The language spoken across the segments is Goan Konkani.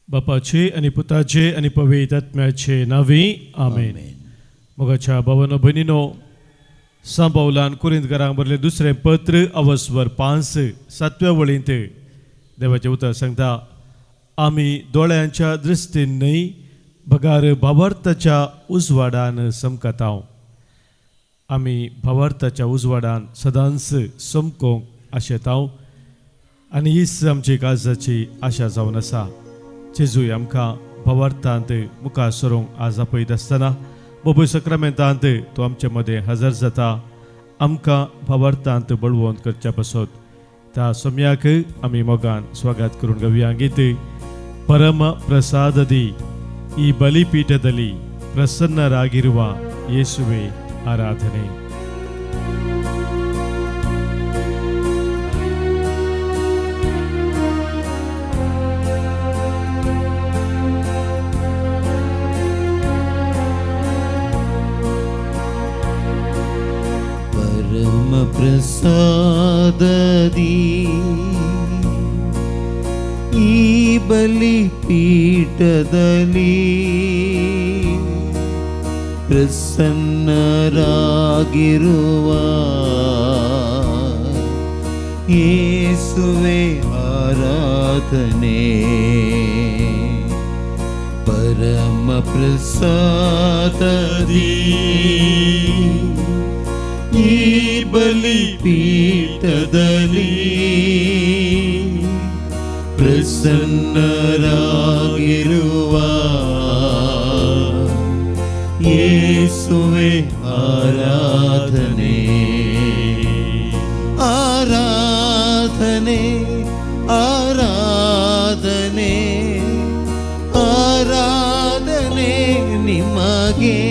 बापाचे आनी पुताचे आनी पवित्र आत्म्याचे नांवी आमेन. मोगाच्या भावानो भयणीनो, सांत पावलान कुरिंतकारांक बरयलें दुसरें पत्र अवस्वर 5 सातव्या वळींत देवाचें उतर सांगता, आमी दोळ्यांच्या दृश्टीन न्हय बगार भावार्थाच्या उजवाडान चमकतांव. आमी भावार्थाच्या उजवाडान सदांच चमकोंक आशेतांव आनी हीच आमची काळजाची आशा जावन आसा. जेजूय आमकां भावार्थांत मुखार सरूंक आज आपयत आसतना बोबय सक्रामेंतांत तो आमचे मदें हजर जाता, आमकां भावार्थांत बळवंत करच्या पासत. त्या सोम्याक आमी मोगान स्वागत करून घेवया. गीत ಪರಮ ಪ್ರಸಾದದಿ ಈ ಬಲಿಪೀಠದಲ್ಲಿ ಪ್ರಸನ್ನರಾಗಿರುವ ಯೇಸುವೆ ಆರಾಧನೆ. ಪರಮ ಪ್ರಸಾದದಿ ಈ ಬಲಿಪೀಠದಲ್ಲಿ ಪ್ರಸನ್ನರಾಗಿರುವ ಯೇಸುವೆ ಆರಾಧನೆ. ಪರಮ ಪ್ರಸಾದದಿ ಈ ಬಲಿಪೀಠದಲ್ಲಿ ಪ್ರಸನ್ನರಾಗಿರುವ ಯೇಸುವೆ ಆರಾಧನೆ. ಆರಾಧನೆ, ಆರಾಧನೆ, ಆರಾಧನೆ ನಿಮಗೆ.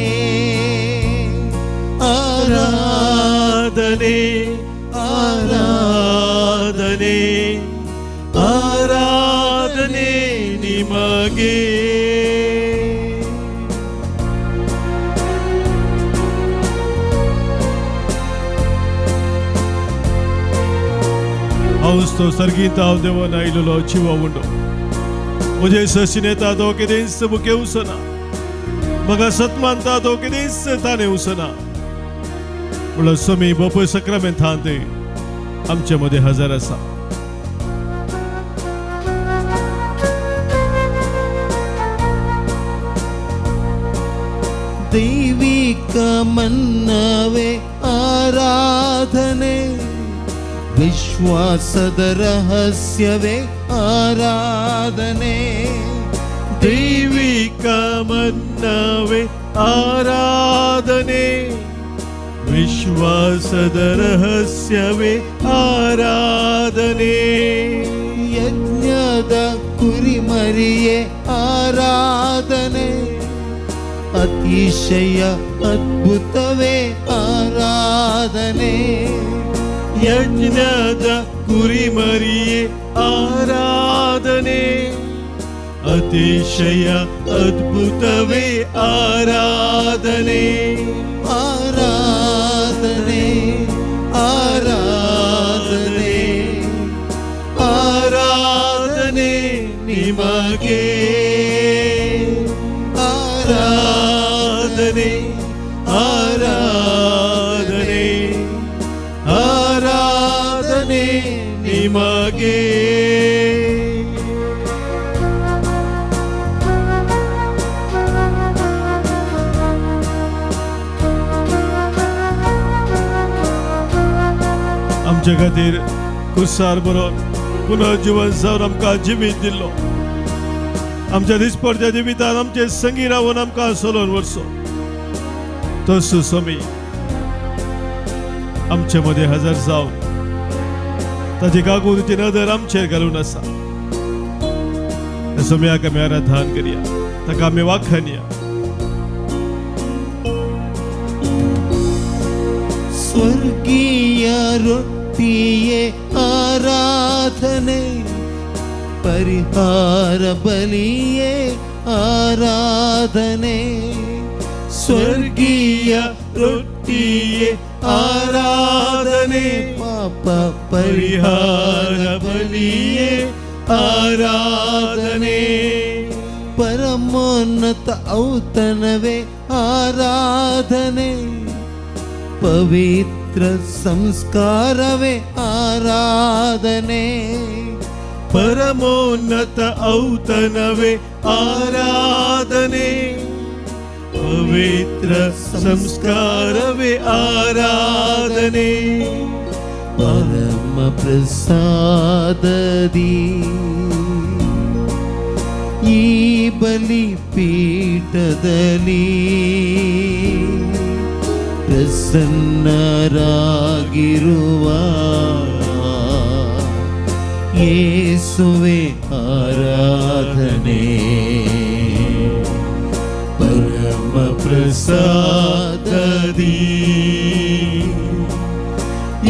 ಆರಾಧನೆ, ಆರಾಧನೆ, ಆರಾಧನೆ ನಿಮಗೆ. हांवच तो सर्गींत हांव देवन आयलेलो जिवा उंडो. म्हजे सशीन येता तो कितेंच भुकेवचो ना, म्हाका सत मानता तो कितेंच तानेवचो ना. म्हणल्यार स्वामी बोपय सक्रामेंतांत आमचे मदें हजर आसा. ದೈವಿಕ ಮನ್ನವೇ ಆರಾಧನೆ, ವಿಶ್ವಾಸದ ರಹಸ್ಯವೇ ಆರಾಧನೆ. ದೈವಿಕ ಮನ್ನವೇ ಆರಾಧನೆ, ವಿಶ್ವಾಸದ ರಹಸ್ಯವೇ ಆರಾಧನೆ. ಯಜ್ಞದ ಕುರಿಮರಿಯೇ ಆರಾಧನೆ, ಅತಿಶಯ ಅದ್ಭುತವೇ ಆರಾಧನೆ. ಯಜ್ಞದ ಕುರಿಮರಿಯೇ ಆರಾಧನೆ, ಅತಿಶಯ ಅದ್ಭುತವೇ ಆರಾಧನೆ. ಆರಾಧನೆ, ಆರಾಧನೆ, ಆರಾಧನೆ ನಿಮಗೆ. ಆರಾಧನೆ, ಆರಾಧನೆ, ಆರಾಧನೆ ನಿಮಗೆ. आमच्या खातीर कुसार बरोवन पुनर्जिवन जावन आमकां जिवीत दिल्लो, आमच्या दिसपडत्या जिवितान आमचे संगी रावन आमकां सोलोवन व्हरचो तसो स्वामी आमचे मदें हजर जावन ताची काकुळटीची नदर आमचेर घालून आसा. त्या सोम्याक आमी आराधन करया, ताका आमी वाखाणया. ಸ್ವರ್ಗೀಯ ರೊಟ್ಟಿಯೇ ಆರಾಧನೆ, ಪರಿಹಾರ ಬಲಿಯೇ ಆರಾಧನೆ. ಸ್ವರ್ಗೀಯ ರೊಟ್ಟಿಯೇ ಆರಾಧನೆ, ಪಾಪ ಪರಿಹಾರ ಬಲಿಯೇ ಆರಾಧನೆ. ಪರಮೋನ್ನತ ಔತಣವೇ ಆರಾಧನೆ, ಪವಿತ್ರ ಸಂಸ್ಕಾರವೇ ಆರಾಧನೆ. ಪರಮೋನ್ನತ ಔತಣವೇ ಆರಾಧನೆ, ಪವಿತ್ರ ಸಂಸ್ಕಾರವೇ ಆರಾಧನೆ. ಪರಮ ಪ್ರಸಾದದಿ ಈ ಬಲಿ ಪೀಠದಲ್ಲಿ ಪ್ರಸನ್ನರಾಗಿರುವ ಯೇಸುವೆ ಆರಾಧನೆ, ಪರಮ ಪ್ರಸಾದದಿ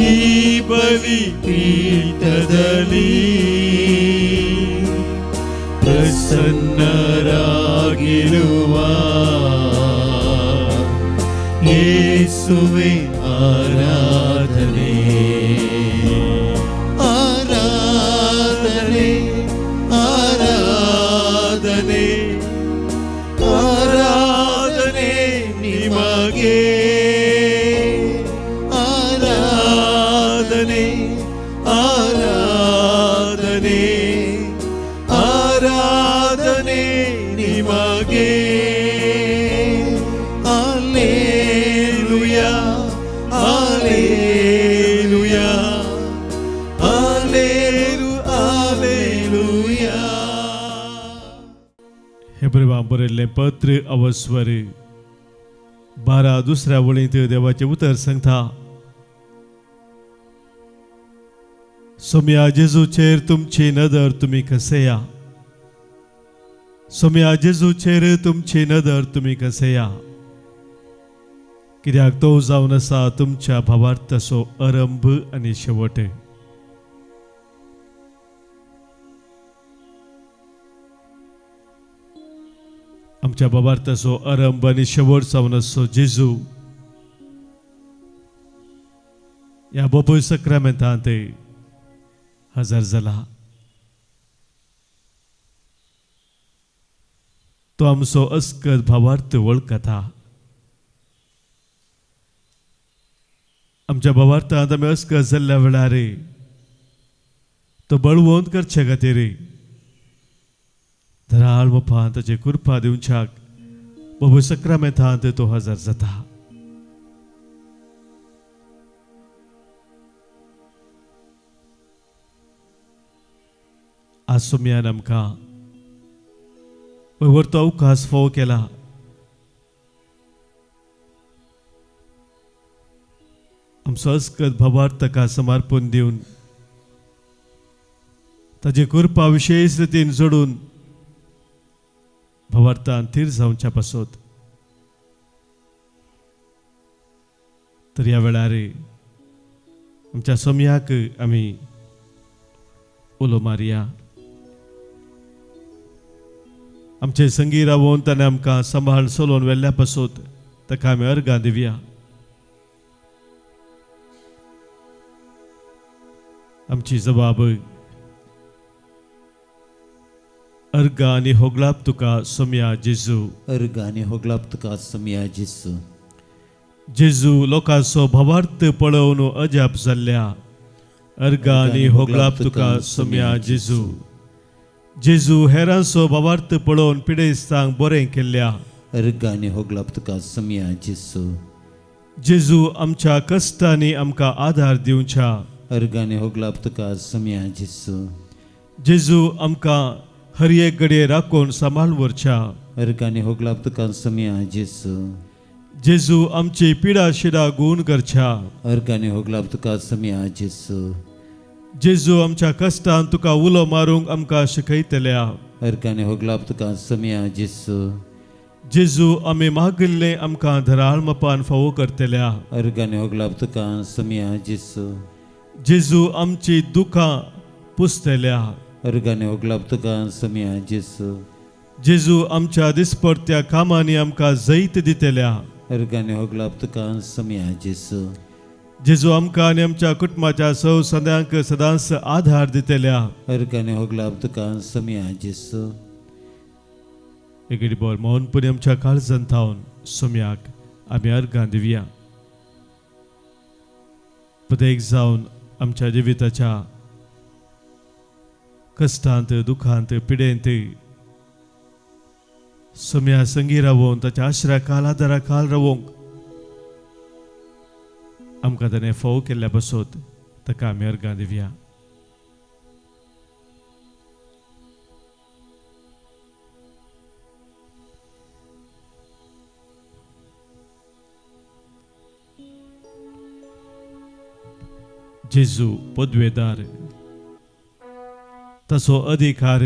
ಈ ಬಲಿ ಪೀಠದಲ್ಲಿ ಪ್ರಸನ್ನರಾಗಿರುವ ಯೇಸುವೆ ಆರಾಧನೆ. ಆರಾಧನೆ, ಆರಾಧನೆ, ಆರಾಧನೆ ನಿಮಗೆ. ಆರಾಧನೆ, ಆರಾಧನೆ, ಆರಾಧನೆ ನಿಮಗೆ. ಆಲೇಲುಯಾ, ಆಲೇಲುಯಾ, ಆಲೇಲು ಆಲೇಲುಯಾ. हेब्रेवां बरयल्लें पत्र अवस्वर 12 दुसऱ्या वळींत देवाचें उतर सांगता, सोम्या जेजूचेर तुमची नदर तुमी कसेया, सोम्या जेजूचेर तुमची नदर तुमी कसेया, कित्याक तो जावन आसा तुमच्या भावार्थाचो अरंभ आनी शेवट. आमच्या भावार्थाचो अरंभ आनी शेवट जावन आसचो जेजू ह्या बोपोय सक्रामेंतांत हजर जाला. तो आमचो अस्कत भावार्थ वळखता. आमच्या भावार्थांत आमी अस्कत जाल्ल्या वेळार तो बळवंत करचे खातीर धराळ वपान ताचे कृपा दिवच्याक बाबू सक्रामेंतांत तो हजर जाता. आज सोम्यान आमकां वरतो अवकाश फोव केला. आमचो अस्कत भावार्थ ताका समर्पण दिवन ताजे कृपा विशेष रितीन जोडून भावार्थान थीर जावच्या पासत तर ह्या वेळार आमच्या सोम्याक आमी उलो मारया. आमचे संगी रावोन ताणें आमकां सांबाळ चलोवन व्हेल्ल्या पासत ताका आमी अर्गां दिवया. आमची जबाब अर्गां आनी होगलाप तुका सोम्या जेजू. अर्गां आनी होगलाप तुका सोम्या जेजू. जेजू लोकांचो भावार्थ पळोवन अजाप जाल्ल्या अर्गां आनी होगलाप तुका सोम्या जेजू. जेजू हेरांचो भावार्थ पळोवन पिडेस्तांक बरें केल्ल्या अर्गां आनी होगलाप तुका सोम्या जेजू. जेजू आमच्या कश्टांनी आमकां आदार दिवच्या अर्गां आनी होगलाप तुका सोम्या जेजू. जेजू आमकां हर एक घडये राखून सांबाळ व्हरच्या अर्गां आनी होगलाप तुका सोम्या जेजू. जेजू आमची पिडा शिडा गूण करच्या अर्गां आनी होगलाप तुका सोम्या जेजू. जेजू आमच्या कश्टान तुका उलो मारूंक आमकां शिकयतल्या अर्गां आनी होगलाप तुका सोम्या जेजू. जेजू आमी मागिल्लें आमकां धराळ मपान फावो करतल्या अर्गां आनी होगलाप तुका सोम्या जेजू. जेजू आमची दुखां पुसतल्या अर्गां आनी होगलाप तुका सोम्या जेजू. जेजू आमच्या दिसपडत्या कामांनी आमकां जैत दितल्या अर्गां आनी होगलाप तुका सोम्या जेजू. जेजू आमकां आनी आमच्या कुटुंबाच्या सौ सदांक सदांच आधार दितल्या अर्गां आनी होगलाप तुका सोम्या जेजू. एक बोर मौनपणी आमच्या काळजान थावन सोम्याक आमी अर्गां दिवया. पदेक जावन आमच्या जिविताच्या कश्टांत, दुखांत, पिडेंत सोम्या संगी रावोवन ताच्या आश्रा खाल, आदारा खाल रावोंक आमकां ताणें फोव केल्ल्या पासत ताका आमी अर्गां दिवया. जेजू पदवेदार, तसो अधिकार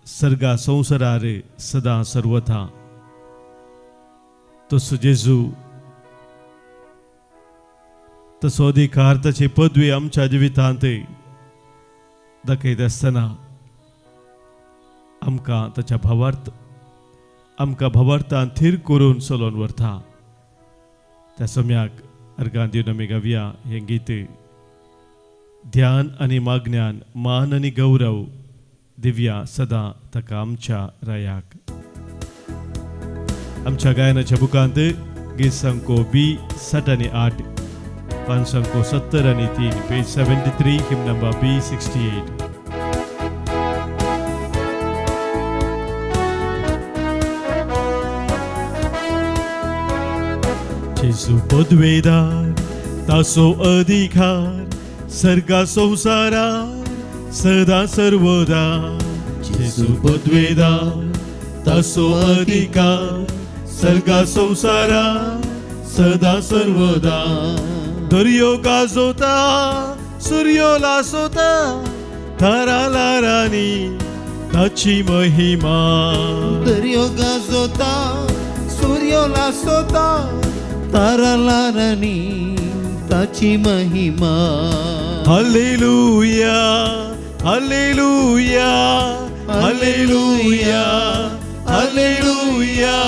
सर्गा संवसारार सदां सर्वथा. तसो जेजू तसो अधिकार, ताची पदवी आमच्या जिवितांत दाखयत आसतना आमकां ताच्या भावार्थ, आमकां भावार्थान थीर करून चलोवन व्हरता. त्या सम्याक अर्गां दिवन आमी गावया हें गीत. ध्यान आनी मागण्यान मान आनी गौरव दिव्या सदां ताका आमच्या रायाक. आमच्या गायनाच्या बुकांत गीत संको बी 60 आनी 8, 5 70 आनी 3, पेज 73, हिम नंबर बी 68. जेजू पदवेदार, तासो अधिकार सर्गा संवसारा सदा सर्वदा. जेजू पदवेदार, तासो अधिकार सर्गा संवसारा सदा सर्वदा. दर्यो गाजोता, सूर्यो लासोता, तारा लारानी ताची महिमा. दर्यो गाजोता, सूर्यो लासोता, तारा लारानी ताची महिमा. Hallelujah, hallelujah, hallelujah, hallelujah.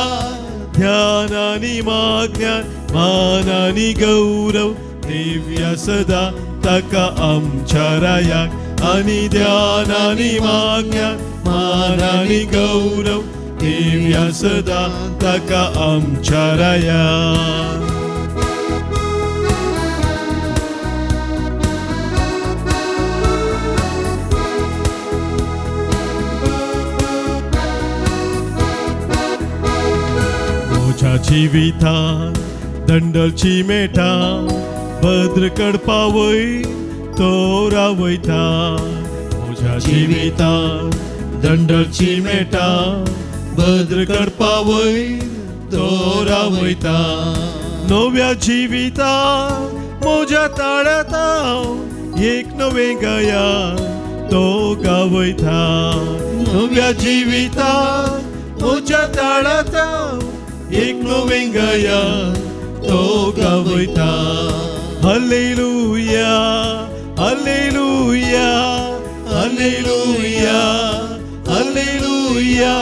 ध्यान आनी मागण्यान मान आनी गौरव दिव्या सदा ताका आमच्या रायाक. आनी ध्यान आनी मागण्यान मान आनी गौरव दिव्या सदा ताका आमच्या रायाक. म्हज्या जिवितान दंडलची मेटा भद्र कडपावय तो रावयता. म्हज्या जिवितान दंडलची मेटा भद्र कडपावय तो रावयता. नव्या जिवितान म्हज्या ताळ्यांत एक नवें गया तो गावयता. नव्या जिवितान म्हज्या ताळ्यांत एक नवें गया तो गावयता. Hallelujah, hallelujah, hallelujah, hallelujah.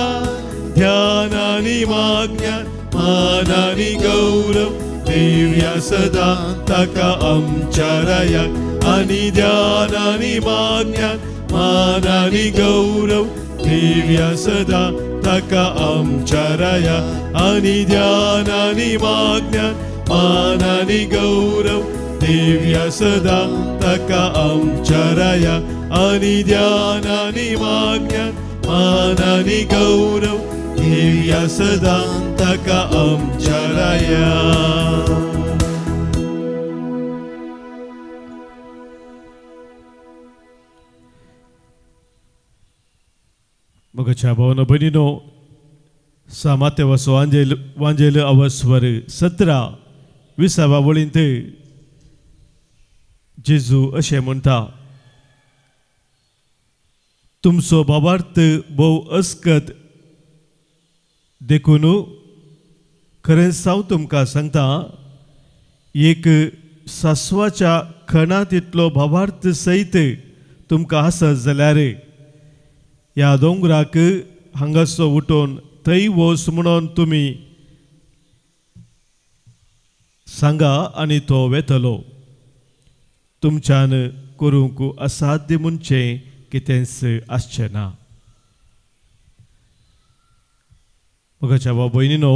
ध्यान आनी मागण्यान मान आनी गौरव दिव्या सदा ताका आमच्या रायाक. आनी ध्यान आनी मागण्यान मान आनी गौरव दिव्या सदा ताका आमच्या राया. आनी ध्यान आनी मागण्यान मान आनी गौरव दिव्या सदा ताका आमच्या राया. आनी ध्यान आनी मागण्यान मान आनी गौरव दिव्या सदा ताका आमच्या राया. मगाच्या भावना भयणीनो, सामातेवासो वांजेल वांजेल अवस्वर 17 विसाव्या वळींत जेजू अशें म्हणटा, तुमचो भावार्थ भोव अस्कत देखून खरेंच हांव तुमकां सांगता, एक सासवाच्या खणांत इतलो भावार्थ सयत तुमकां आसत जाल्यार ह्या दोंगराक हांगासो उठोवन थंय वच म्हणून तुमी सांगा आनी तो वेतलो. तुमच्यान करूंक असाध्य म्हणचें कितेंच आसचें ना. मोगाच्या भाव भयणीनो,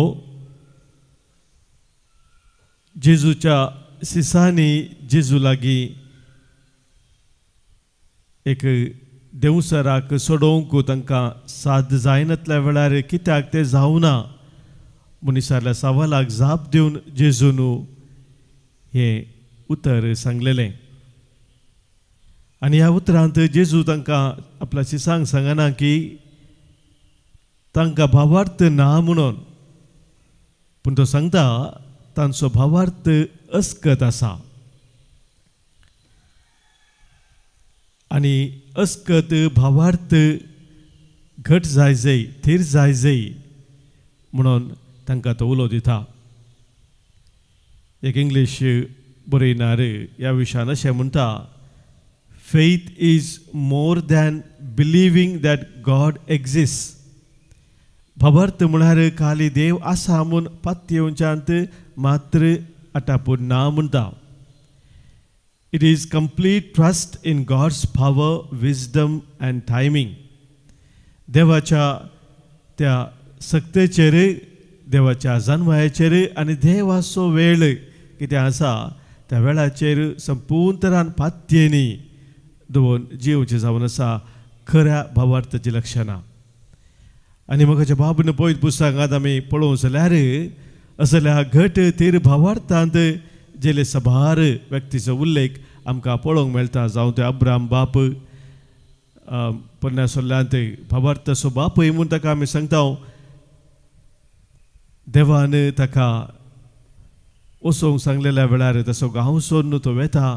जेजूच्या सिसांनी जेजू लागीं एक देंवसराक सोडोवंक तांकां साद जायनातल्या वेळार कित्याक तें जावना म्हूण विचारल्या सवालाक जाप दिवन जेजून हें उतर सांगलेलें. आनी ह्या उतरांत जेजू तांकां आपल्या शिसांक सांगना की तांकां भावार्थ ना म्हणून, पूण तो सांगता तांचो भावार्थ अस्कत आसा आनी अस्कत भावार्थ घट जाय जाय, थीर जाय जाय म्हणून तांकां तो उलो दिता. एक इंग्लीश बरयणार ह्या विशयान अशें म्हणटा, Faith is more than believing that God exist. भावार्थ म्हळ्यार खाली देव आसा म्हूण पातयेवच्यांत मात्र आटापून ना म्हणटा. It is complete trust in God's power, wisdom and timing. देवाच्या त्या सक्तेचेर, देवाच्या जानवायाचेर आनी देवाचो वेळ कितें आसा त्या वेळाचेर संपूर्ण तरान पातयेनी दवरून जियोवचें जावन आसा खऱ्या भावार्थाची लक्षणां. आनी म्हज्या बाबून पळयत पुस्तकांत आमी पळोवंक जाल्यार असल्या घट थीर भावार्थांत जेले सभार व्यक्तीचो उल्लेख आमकां पळोवंक मेळटा. जावं ते अब्राम बाप पन्नास सोल्ल्यांत भावार्थाचो बापूय म्हूण ताका आमी सांगता. देवान ताका वचोंक सांगलेल्या वेळार तसो गांव सोडून तो वेता.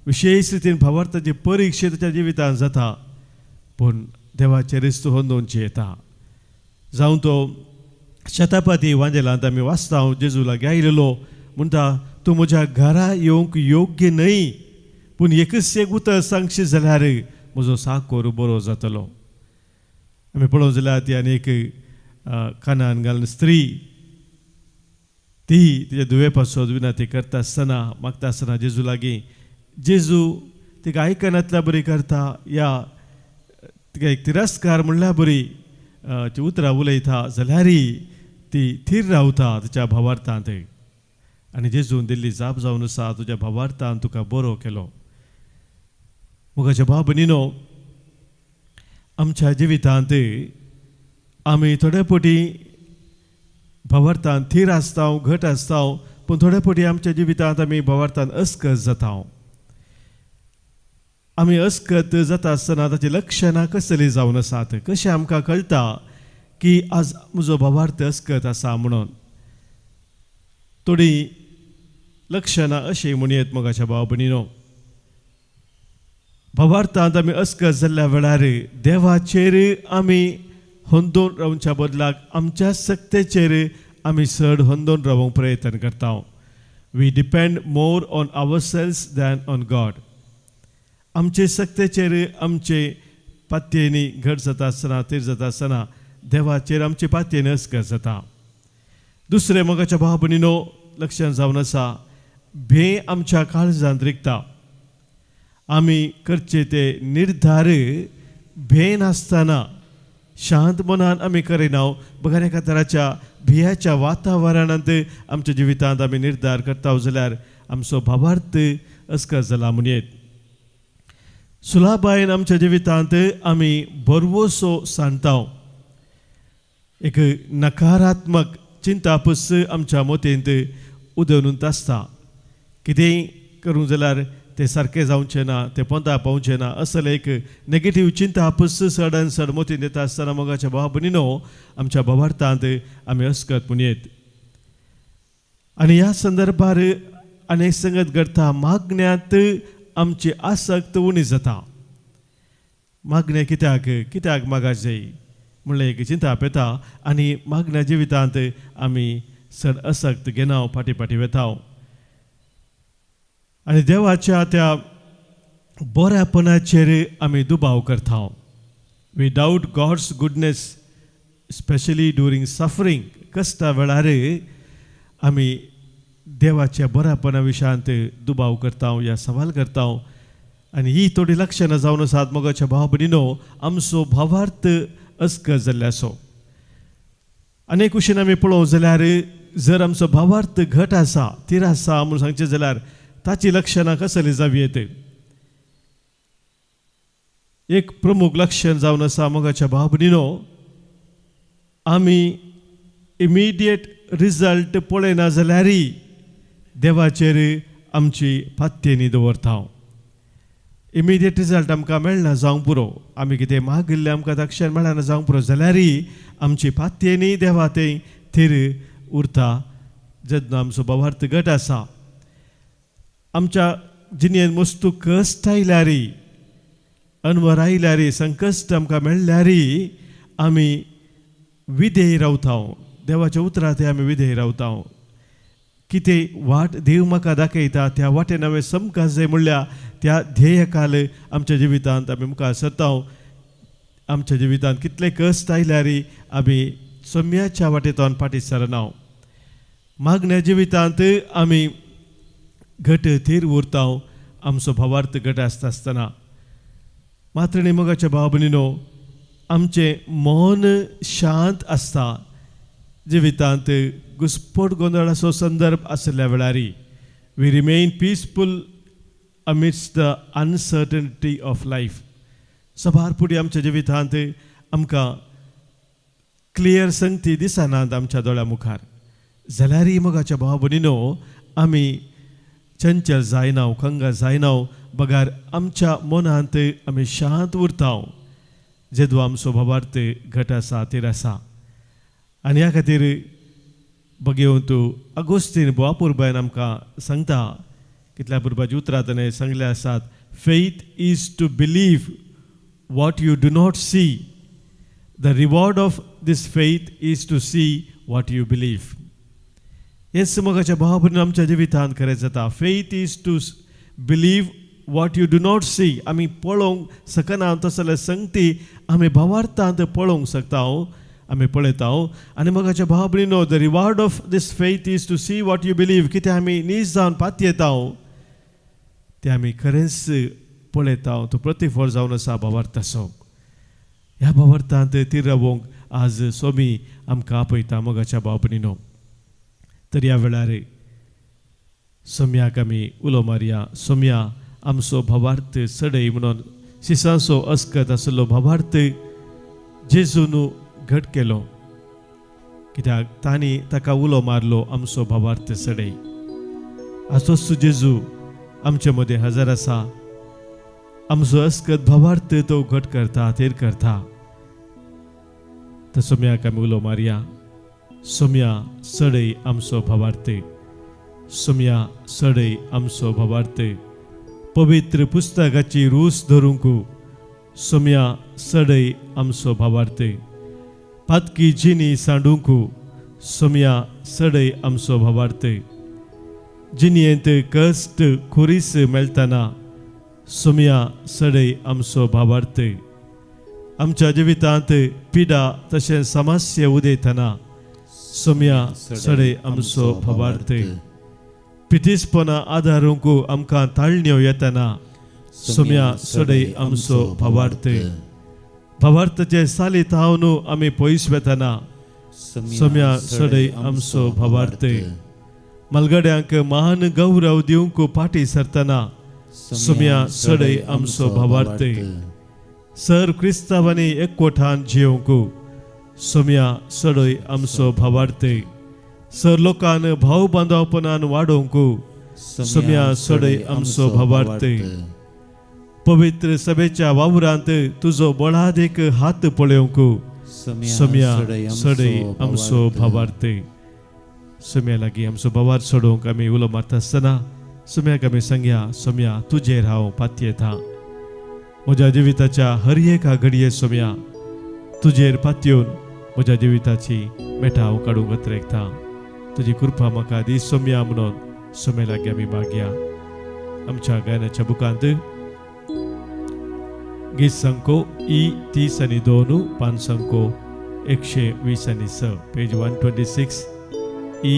विशेश रितीन भावार्थाची परिक्षा ताच्या जिवितांत जाता, पूण देवाचेरच तो होंदोवची येता. जावं तो शतापती वांजेलांत आमी वाचता, जेजू लागीं आयलेलो म्हणटा, तूं म्हज्या घरा येवंक योग्य न्हय, पूण एकच एक उतर सांगशी जाल्यार म्हजो साकोर बरो जातलो. आमी पळोवंक जाल्यार ती आनी एक कानान घालून स्त्री ती तिच्या दुवे पासत विनंती करता आसतना मागता आसतना जेजू लागीं, जेजू तिका आयकनातल्या बरी करता या तिका एक तिरस्कार म्हणल्या बरी ती उतरां उलयता जाल्यारय ती थीर रावता तिच्या भावार्थांत. आनी जेजून दिल्ली जाप जावन आसा, तुज्या भावार्थान तुका बरो केलो. मोगाच्या भाव भयणीनो, आमच्या जिवितांत आमी थोडे फावटी भावार्थान थीर आसता, घट आसता, पूण थोडे फावटी आमच्या जिवितांत आमी भावार्थान अस्कत जाता. आमी अस्कत जाता आसतना ताची लक्षणां कसली जावन आसात, कशें आमकां कळटा की आज म्हजो भावार्थ अस्कत आसा म्हणून. थोडीं लक्षणां अशीं म्हणयेत मोगाच्या भाव भयणीनो, भावार्थांत आमी अस्कत जाल्ल्या वेळार देवाचेर आमी होंदोवन रावच्या बदलाक आमच्या सक्तेचेर आमी चड होंदोवन रावंक प्रयत्न करता. We depend more on ourselves than on God. आमचे सक्तेचेर आमचे पातयेनी घट जाता आसतना, थीर जाता आसतना देवाचेर आमचे पातयेनी अस्कत जाता. दुसरें मोगाच्या भाव भयणीनो लक्षण जावन आसा, भंय आमच्या काळजांत रिगता. आमी करचे ते निर्धार भंय नासतना शांत मनान आमी करिना, बगर एका तराच्या भियाच्या वातावरणांत आमच्या जिवितांत आमी निर्धार करता जाल्यार आमचो भावार्थ अस्कत जाला म्हणयेत. सुलाबायन आमच्या जिवितांत आमी भरवसो सांडता. एक नकारात्मक चिंतापस आमच्या मतींत उदरून आसता. कितेंय करूंक जाल्यार तें सारकें जावचें ना, तें पोंता पावचें ना, असलें एक नेगेटीव चिंतापस चड आनी चड मतींत येता आसतना मोगाच्या भाव भयणीनो आमच्या भावार्थांत आमी अस्कत म्हणयेत. आनी ह्या संदर्भार आनी एक संगत घडटा, मागण्यांत आमची आसक्त उणी जाता. मागणें कित्याक कित्याक मागाचें म्हणलें एक चिंता येता आनी मागण्या जिवितांत आमी चड आसक्त घेना, फाटीं फाटीं वेता. आनी देवाच्या त्या बऱ्यापणाचेर आमी दुबाव करता. We doubt God's goodness specially during suffering. कश्टा वेळार आमी देवाच्या बऱ्यापणा विशयांत दुबाव करता या सवाल करता. आनी ही थोडी लक्षणां जावन आसात मोगाच्या भाव भयणीनो आमचो भावार्थ अस्कत जाल्ले आसो. आनी कुशीन आमी पळोवंक जाल्यार जर आमचो भावार्थ घट आसा, थीर आसा म्हणून सांगचें जाल्यार ताची लक्षणां कसली जावं येत. एक प्रमुख लक्षण जावन आसा मोगाच्या भाव भयणीनो, आमी इमिडिएट रिजल्ट पळयना जाल्यारय देवाचेर आमची पात्येनी दवरता. इमिडिएट रिजल्ट आमकां मेळना जावंक पुरो, आमी कितें मागिल्लें आमकां दक्षण मेळना जावंक पुरो, जाल्यारय आमची पात्येनी देवा थंय थीर उरता. जेन्ना आमचो भावार्थ घट आसा, आमच्या जिणेंत मस्तू कश्ट आयल्यारय, अनवर आयल्यारय, संकश्ट आमकां मेळ्ळ्यारय आमी विधेय रावता. देवाच्या उतरां ते आमी विधेय रावता. कितें वाट देव म्हाका दाखयता त्या वाटेन हांवें समकास जाय म्हणल्यार त्या ध्येयकाल आमच्या जिवितांत आमी मुखार सरता. आमच्या जिवितांत कितले कश्ट आयल्यारय आमी सम्याच्या वाटेंतल्यान फाटीं सरना. मागण्या जिवितांत आमी घट थीर उरता, आमचो भावार्थ घट आसता आसतना. मात्र न्ही मोगाच्या भाव भयणीनो, आमचें मन शांत आसता. जिवितांत घुस्पट गोंदळाचो संदर्भ आशिल्ल्या वेळार we remain peaceful amidst the uncertainty of life. सभार पुढे आमच्या जिवितांत आमकां क्लियर संगती दिसनात आमच्या दोळ्या मुखार, जाल्यारय मोगाच्या भाव भयणीनो आमी चंचल जायना, खंगा जायना, बगार आमच्या मनांत आमी शांत उरता. जेदो आमचो भावार्थ घट आसा, थीर आसा. आनी ह्या खातीर बगेवन तूं अगोस्तीन बोवापुरबायन आमकां सांगता, कितल्या पुरबाची उतरां ताणें सांगले आसात. Faith is to believe what you do not see. The reward of this faith is to see what you believe. हेच मोगाच्या भाव भयणीनो आमच्या जिवितांत खरें जाता. Faith is to believe what you do not see. आमी पळोवंक शकना तसले संगती आमी भावार्थांत पळोवंक शकता, आमी पळयता. आनी मोगाच्या भाव भयणीनो, the reward of this faith is to see what you believe. कितें आमी नीज जावन पातयेता तें आमी खरेंच पळयता. तो प्रतिफळ जावन आसा भावार्थाचो. ह्या भावार्थांत थीर रावोंक आज सोमी आमकां आपयता मोगाच्या भाव भयणीनो. तर ह्या वेळार सोम्याक आमी उलो मारया, सोम्या आमचो भावार्थ चडय म्हणून. शिसांचो अस्कत आशिल्लो भावार्थ जेजून घट केलो, कित्याक तांणी ताका उलो मारलो आमचो भावार्थ चडय. आजोच जेजू आमचे मदें हजर आसा. आमचो अस्कत भावार्थ तो घट करता, थेर करता. तर सोम्याक आमी उलो मारया, सोम्या चडय आमचो भावार्थ, सोम्या चडय आमचो भावार्थ. पवित्र पुस्तकाची रूस धरूंक सोम्या चडय आमचो भावार्थ. पातकी जिनी सांडूंक सोम्या चडय आमचो भावार्थ. जिणेंत कश्ट खुरीस मेळटना सोम्या चडय आमचो भावार्थ. आमच्या जिवितांत पिडा तशें समस्या उदयतना सोम्या चडय आमचो भावार्थ. पितीसपणा आदारूंक आमकां ताळण्यो येतना सोम्या चडय आमचो भावार्थ. भावार्थाचे साली थावन आमी पयस वेतना सोम्या चडय आमचो भावार्थ. मलगड्यांक महान गौरव दिवंक फाटीं सरतना सोम्या चडय आमचो भावार्थ. सर क्रिस्तांवांनी एकवटान जियोवंक सोम्या चडय आमचो भावार्थ. सर लोकान भाव बांदवपणान वाडोवंक सोम्या चडय आमचो भावार्थ. पवित्र सभेच्या वावरांत तुजो बळादीक हात पळोवंक सोम्या चडय आमचो भावार्थ. सोम्या लागीं आमचो भावार्थ सोडोवंक आमी उलो मारता आसतना सोम्याक आमी सांगया, सोम्या तुजेर हांव पातयेता. म्हज्या जिविताच्या हर एका घडये सोम्या तुजेर पातयेवन म्हज्या जिविताची मेटां हांव काडूंक अत्रेकता. तुजी कृपा म्हाका दी सोम्या म्हणून सोम्या लागीं आमी मागया. आमच्या गायनाच्या बुकांत गीत संको ई 30 आनी 2, पान संको 120 आनी 6, पेज 126 ई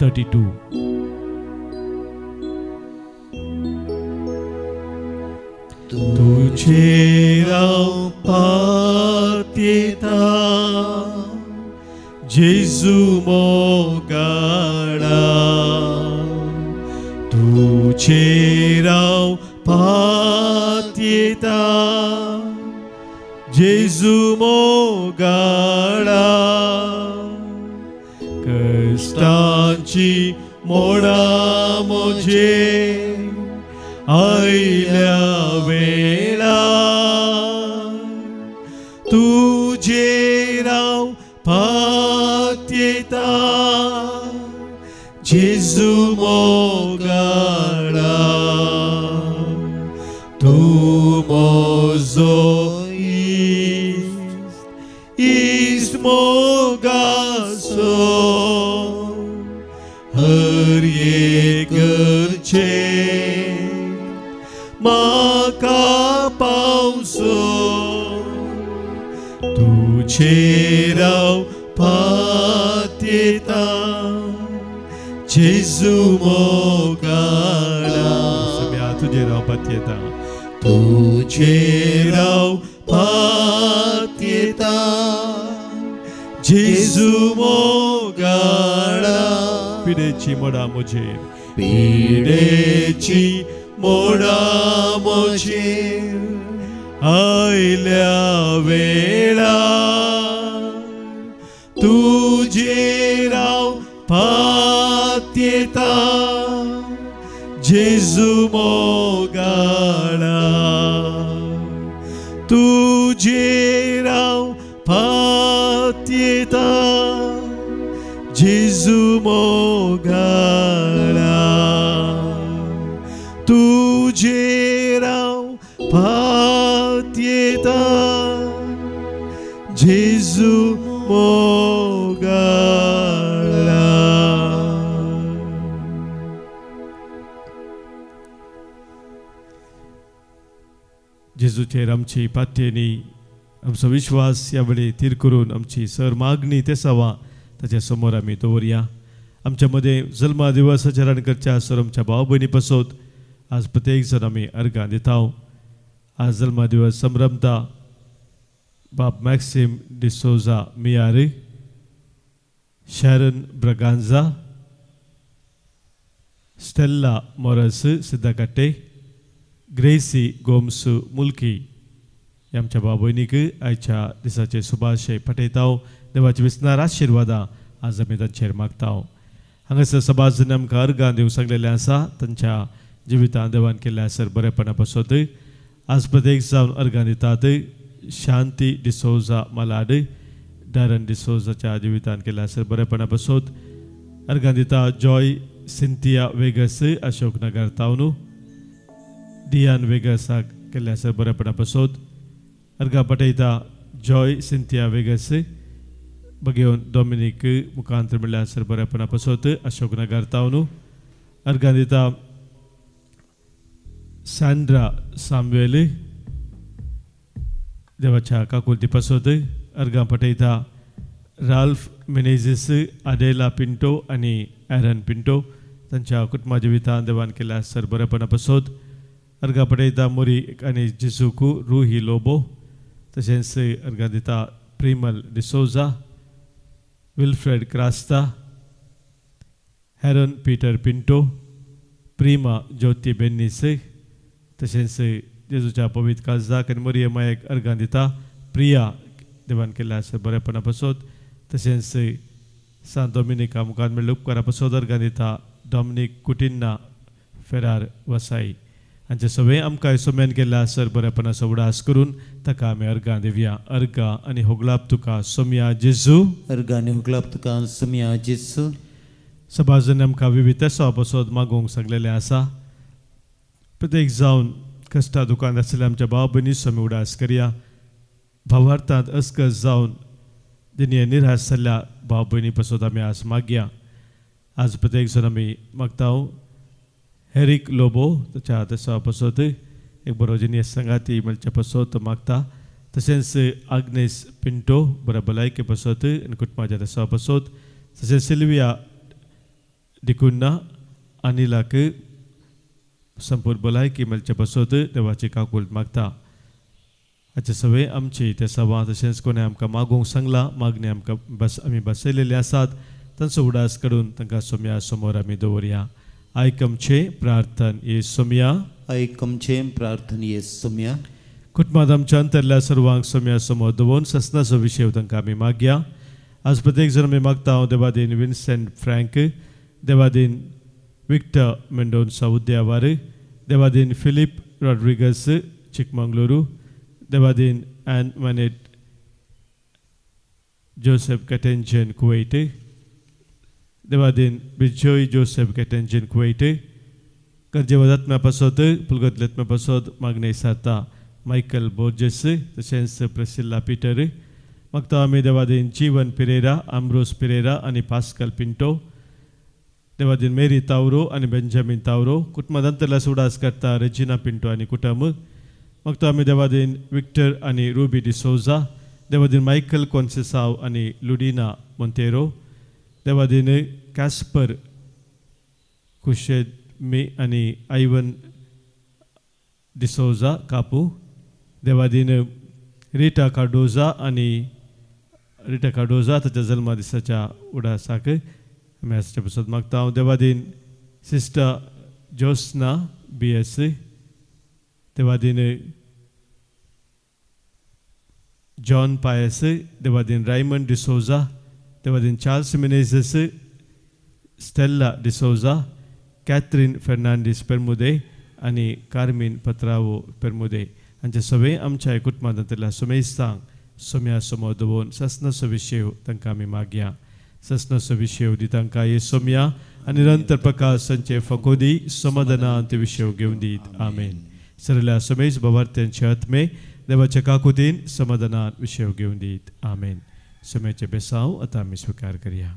32. तुझे राव पात्येता, जेजू मोगाळा तुजेर हांव पातयेता जेजू मोगाळा कश्टांची मोडा म्हजे आयल्या वेळा तुजेर हांव पातयेता जेजू मोगाळा तूं म्हजो इश्ट इश्ट मोगाचो हर एक गरजेक म्हाका पावसो तुजेर हांव पातयेता जेजू मोगाळा सगळ्या तुजेर हांव पातयेता तुजेर हांव पातयेता जेजू मोगाळा पिडेची मोडा म्हजेर पिडेची मोडा म्हजेर आयल्या वेळा तुजेर हांव पातयेता जेजू मोगाळा तुजेर हांव पातयेता जेजू मोगाळा तुजेर हांव पातयेता जेजू मोगाळा. जेजूचेर आमची पातयेनी आमचो विश्वास ह्या वेळी थीर करून आमची सर मागणी ते सवा ताच्या समोर आमी दवरया. आमच्या मदें जल्मा दिवस आचरण करच्या सर आमच्या भाव भयणी पसत आज प्रत्येक जण आमी अर्गां दिता. आज जल्मा दिवस संभ्रमता बाब मॅक्सिम डिसोजा मियारी, शॅरन ब्रगांजा, स्टेल्ला मोरस सिद्धकाटे, ग्रेसी गोम्स मुल्की आमच्या भाव भयणीक आयच्या दिसाचे सुभाशे पठयता. देवाचे विसनार आशिर्वादां आज आमी तांचेर मागता. हांगासर सभाजन आमकां अर्गां दिवंक सांगलेलें आसा तांच्या जिवितांत देवान केल्ल्या आसर बरेपणा पासत आज प्रत्येक जावन अर्गां दितात. शांती डिसोजा मलाड, डॅरन डिसोजाच्या जिवितांत केल्ल्या आसर बरेपणा पासत अर्गां दिता. Joy Cynthia vagus Ashok Nagar तावनू, डियान वेगसाक केल्ल्या आसर बरेपणा पासत अर्गां पठयता. जॉय सिंथिया वेगस बघेवन डॉमिनीक मुखांतर म्हणल्यार सर बरेपणा पासत अशोक नगर तावनू अर्गां दिता. सँड्रा सामुएल देवाच्या काकुलती पासत अर्गां पठयता. राल्फ मिनेझीस, आडेला पिंटो आनी एरन पिंटो तांच्या कुटुंबा जिवितांत देवान केल्ल्या सर बरेपणा पासत अर्गां पठयता. मोरी आनी जिजूकू रुही लोबो तशेंच अर्गां दिता. प्रिमल डिसोजा, विल्फ्रेड क्रास्ता, हेरन पीटर पिंटो, प्रिमा ज्योती बेन्नीस तशेंच जेजूच्या पवित्र काळजाक आनी मरिय मायेक अर्गां दिता. प्रिया देवान केल्ल्या सर बरेपणा पासत तशेंच सांत डॉमिनिका मुखार मेळ्ळ्या उपकारा पासत अर्गां दिता. डॉमिनीक कुटिन्ना फेरार वसाई हांचे सगळें आमकां सोम्यान केल्ल्या सर बरेपणाचो उडास करून ताका आमी अर्गां दिवया. अर्गां आनी होगलाप तुका सोम्या जेजू. अर्गां आनी होगलाप तुका सोम्या जेजू. सभाजन आमकां विविध पासत मागूंक सांगलेलें आसा. प्रत्येक जावन कश्टा दुकान आशिल्ल्या आमच्या भाव भयणीचो आमी उडास करया. भावार्थांत अस्कस जावन दिनये निराश जाल्ल्या भाव भयणी पासत आमी आज मागया. आज प्रत्येक जाण आमी मागता. हेरीक लोबो ताच्या तसा पासत एक बरो जिनियस सांगाती मेळच्या पासत मागता. तशेंच आग्नेस पिंटो बऱ्या भलायके पासत आनी कुटुंबाच्या तसा पासत तशेंच सिल्विया डिकुन्ना अनिलाक संपूर्ण भलायकी मेळच्या पासत देवाची काकूल मागता. हाचे सगळे आमची ते सभा तशेंच कोणें आमकां मागूंक सांगलां मागणी आमकां बस आमी बसयलेले आसात तांचो उडास काडून तांकां सोम्या समोर आमी दवरया. आयक आमचें प्रार्थन ये सोम्या. आयक आमचें प्रार्थन ये सोम्या. कुटुंबांत आमच्या अंतरल्या सर्वांक सोम्या समोर दवरून ससनाचो विशय तांकां आमी मागया. आज प्रत्येक जण आमी मागता हांव देवादीन विन्सेंट फ्रँक, देवादीन विक्टर मेंडोन्सा उद्यावार, देवादीन फिलीप रॉड्रिगस चिकमंगलुरू, देवादीन ॲन मनेट जोसेफ कटेंजन कुवैट, देवादीन बिजोय जोसेफ कटेंजन कुवैट, गरजेवदात्म्या पासत पुलगतलेत्म्या पासत मागणे सारता मायकल बोर्जेस तशेंच प्रेसिल्ला पिटर. मागता आमी देवादीन जीवन पिरेरा, आम्ब्रोस पिरेरा आनी पास्कल पिंटो, देवादीन मेरी तावरो आनी बेंजामीन तावरो, कुटुंबांतल्या सुडास करता रेजिना पिंटो आनी कुटुंब. मागता आमी देवादीन विक्टर आनी रुबी डिसोजा, देवादीन मायकल कॉन्सेसाव आनी लुडिना मोंतेरो, देवादीन कॅस्पर कुशेदमी आनी आयवन डिसोजा कापू, देवादीन रिटा कार्डोजा आनी रिटा कार्डोजा ताच्या जल्मा दिसाच्या उडासाक आमी आजचे पसत मागता हांव. देवादीन सिस्टर जोस्ना बी एस, देवादीन जॉन पायस, देवादीन रायमंड डिसोजा, देवादीन Charles Menezes, Stella D'Souza, Catherine Fernandes Permude आनी कार्मीन पत्रावो पेरमुदे हांचे सगळे आमच्या कुटुंबांतल्या सुमेस्तांक सोम्या समोर दवरून ससनाचो विशय तांकां आमी मागया. ससनाचो विशय दी तांकां हे सोम्या आनी निरंतर प्रकाश तांचे फकोदी समाधानान ते विशय घेवन दीत. आमेन. सरल्या समेज बाबार्थ्यांचे आत्मे देवाच्या काकुतीन समाधानान विशय घेवन दीत. आमेन. सोम्याचे बेसांव आतां आमी स्विकार करया.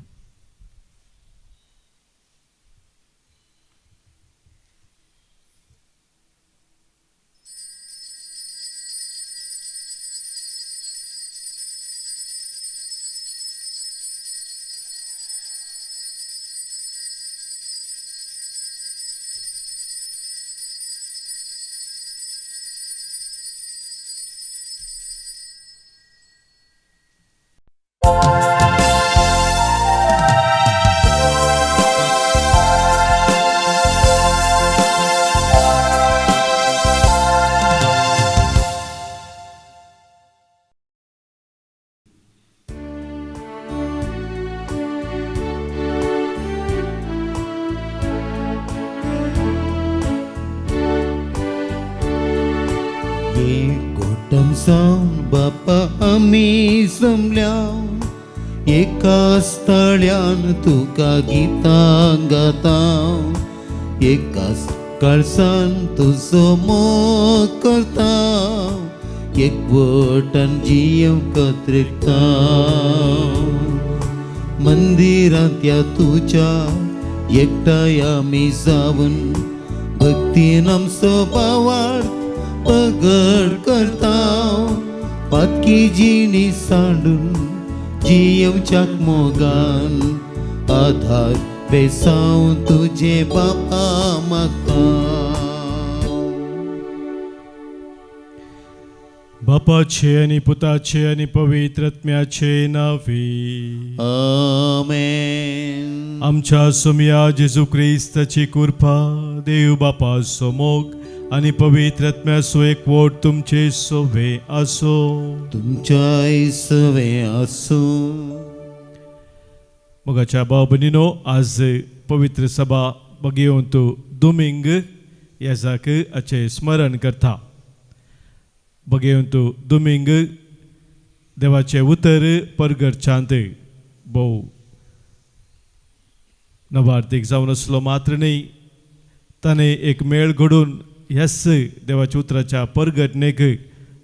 बापा आमी जमल्या एका स्थळ्यान तुका गितां गाता, एका काळसान तुजो मोग करता, एकवटान जियेवंक कत्रिकता. मंदिरांत ह्या तुज्या एकठांय आमी जावन भक्तीन आमचो भावार्थ पगड करता, पातकी जिणी सांडून जियेवच्याक मोगान आधार बेसांव तुजे बापा म्हाका. बापाचे आनी पुताचे आनी पवित्र आत्म्याचे नांवे आमेन. आमच्या सोम्या जेजू क्रिस्ताची कृपा, देव बापाचो मोग आनी पवित्र आत्म्याचो एकवट तुमचे सोवे आसो. तुमच्याय सवे आसूं. मोगाच्या भाव भयणीनो, आज पवित्र सभा बगेवंत दुमिंग ह्या हाचें स्मरण करता. बगेवंत दुमिंग देवाचें उतर परगटच्यांत भोव नवार्थीक जावन आसलो मात्र न्ही, ताणें एक मेळ घडोवन ह्याच देवाच्या उतराच्या परगटणेक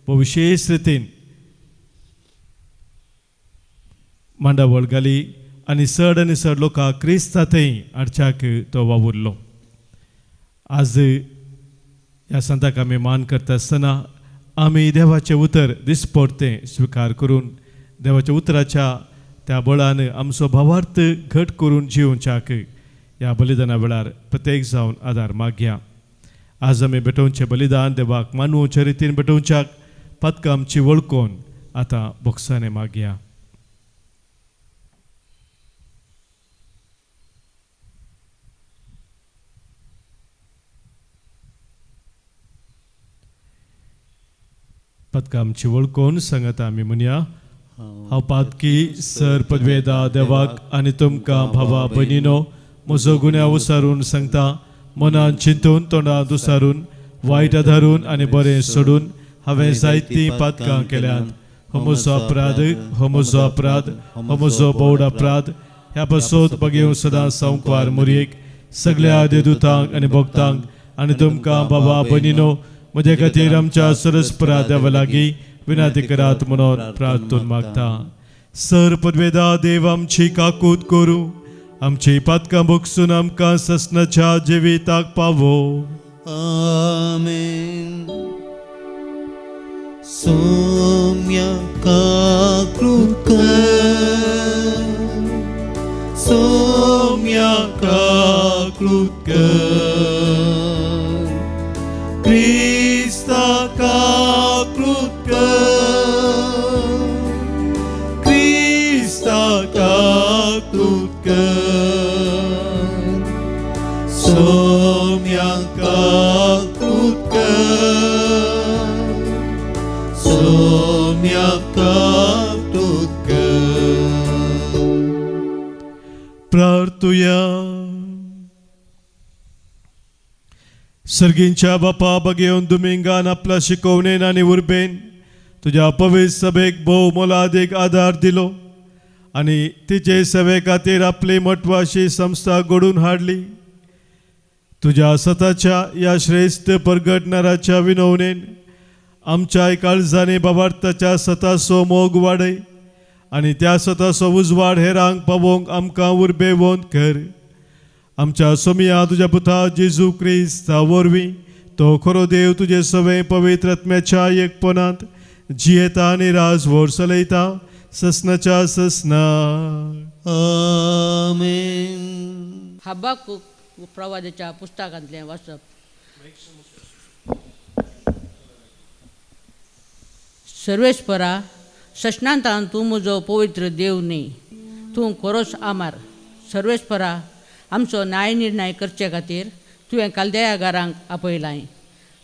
भोव विशेश रितीन मांडावळ घाली आनी चड आनी चड लोकांक क्रिस्ता थंय हाडच्याक तो वावुरलो. आज ह्या संताक आमी मान करता आसतना आमी देवाचें उतर दिसपडतें स्विकार करून देवाच्या उतराच्या त्या बळान आमचो भावार्थ घट करून जिवच्याक ह्या बलिदाना वेळार प्रत्येक जावन आदार मागया. आज आमी भेटोवचें बलिदान देवाक मानवच्या रितीन भेटोवच्याक पातकां आमची वळखून आतां बोगसाणे मागया. पातकां आमची वळखून सांगता आमी म्हणया, हांव पातकी सर पदवेदा देवाक आनी तुमकां भावा भयणीनो म्हजो गुन्यांव उसारून सांगता, मनान चिंतून तोंडांत उसारून वायट आधारून आनी बरें सोडून हांवें जायतीं पातकां केल्यांत. हो म्हजो अपराध, हो म्हजो अपराध, हो म्हजो बोड अपराध. ह्या पासत बगेव सदां संकवार मुरयेक सगळ्या देदुतांक आनी भक्तांक आनी तुमकां बाबा भयणीनो म्हजे खातीर आमच्या सरस्परा देवा लागीं विनंती करात म्हणून प्रार्थून मागता. सर पदवेदा देव आमची काकूत करूं, आमची पातकां भोगसून आमकां ससनाच्या जिविताक पावो. आमेन. सौम्या काकूत कर, सौम्या काकूत कर, क्रिस्ता काकूत कर, क्रिस्ता काकूत कर, सौम्या काकूत कर, सौम्या काकूत कर. प्रार्थुया. सर्गींच्या बापा बगेवन दुमिंगान आपल्या शिकवणेन आनी उर्बेन तुज्या पवित्र सभेक भोव मोलादीक आदार दिलो आनी तिचे सेवे खातीर आपली म्हत्वाची संस्था घडोवन हाडली. तुज्या सताच्या ह्या श्रेश्ठ परगटणाराच्या विनवणेन आमच्या काळजांनी बाबार्थाच्या सताचो मोग वाडय आनी त्या सताचो उजवाड हेरांक पावोवंक आमकां उर्बेवंत कर. आमच्या सोमिया तुज्या पुता जेजू क्रिस्ता वरवीं तो खरो देव तुजे सवे पवित्र आत्म्याच्या एकपणांत जियेता आनी राजवोर चलयता ससनाच्या ससना. आमेन. हबाकूक प्रवादाच्या पुस्तकांतलें वाचप. सर्वेस्परा सशनांतान तूं म्हजो पवित्र देव न्ही, तूं खरोच आमार. सर्वेस्परा आमचो न्याय निर्णय करचे खातीर तुवें कालदेयागारांक आपयलाय.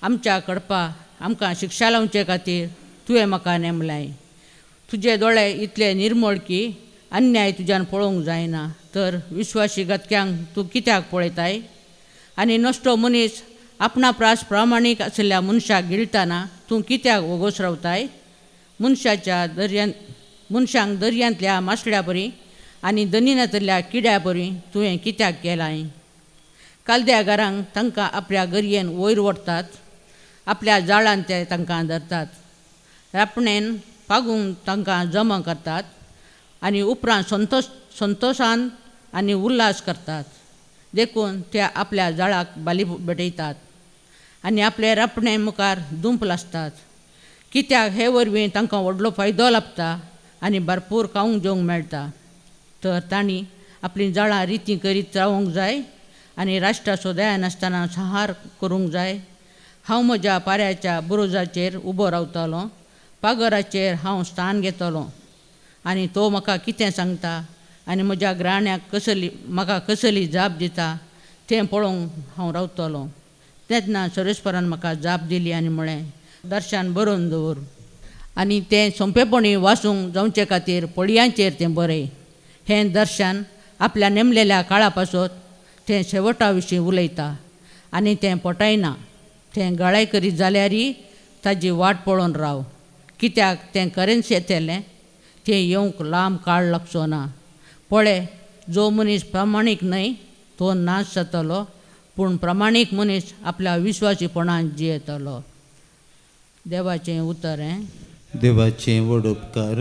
आमच्या कडपा आमकां शिक्षा लावचे खातीर तुवें म्हाका नेमलाय. तुजे दोळे इतले निर्मळ की अन्याय तुज्यान पळोवंक जायना, तर विश्वासी घातक्यांक तूं कित्याक पळयताय? आनी नश्टो मनीस आपणा प्रास प्रामाणीक आशिल्ल्या मनशाक गिळटाना तूं कित्याक वोगोस रावताय? मनशाच्या दर्यांत मनशांक दर्यांतल्या मासळ्या परी आनी दनिनांतल्या किड्या परी तुवें कित्याक केलाय? कालद्यागारांक तांकां आपल्या गरयेन वयर ओडटात, आपल्या जाळान ते तांकां धरतात, रापणेन पागूंक तांकां जमा करतात आनी उपरांत संतोशान आनी उल्हास करतात. देखून ते आपल्या जाळाक बाली भेटयतात आनी आपले रापणे मुखार दुंप लासतात. कित्याक हे वरवीं तांकां व्हडलो फायदो लाबता आनी भरपूर खावंक जेवंक मेळटा. तर तांणी आपलीं जाळां रितीं करीत रावंक जाय आनी राष्ट्राचो दया नासतना संहार करूंक जाय. हांव म्हज्या पाऱ्याच्या बुरुजाचेर उबो रावतलो, पागराचेर हांव स्थान घेतलो आनी तो म्हाका कितें सांगता आनी म्हज्या ग्राण्याक कसली म्हाका कसली जाप दिता तें पळोवंक हांव रावतलो. तेन्ना सर्वेस्परान म्हाका जाप दिली आनी म्हळें, दर्शन बरोवन दवर आनी तें सोंपेपणी वाचूंक जावचे खातीर पळयांचेर तें बरय. हें दर्शन आपल्या नेमलेल्या काळा पासत तें शेवटा विशीं उलयता आनी तें पोटायना. तें गळाय करीत जाल्यारय ताजी वाट पळोवन राव, कित्याक तें खरेंच येतलें, तें येवंक लांब काळ लागचो ना. पळय, जो मनीस प्रामाणीक न्हय तो नाश जातलो, पूण प्रामाणीक मनीस आपल्या विश्वासीपणान जियेतलो. देवाचें उतर हें. देवाचें व्हड उपकार.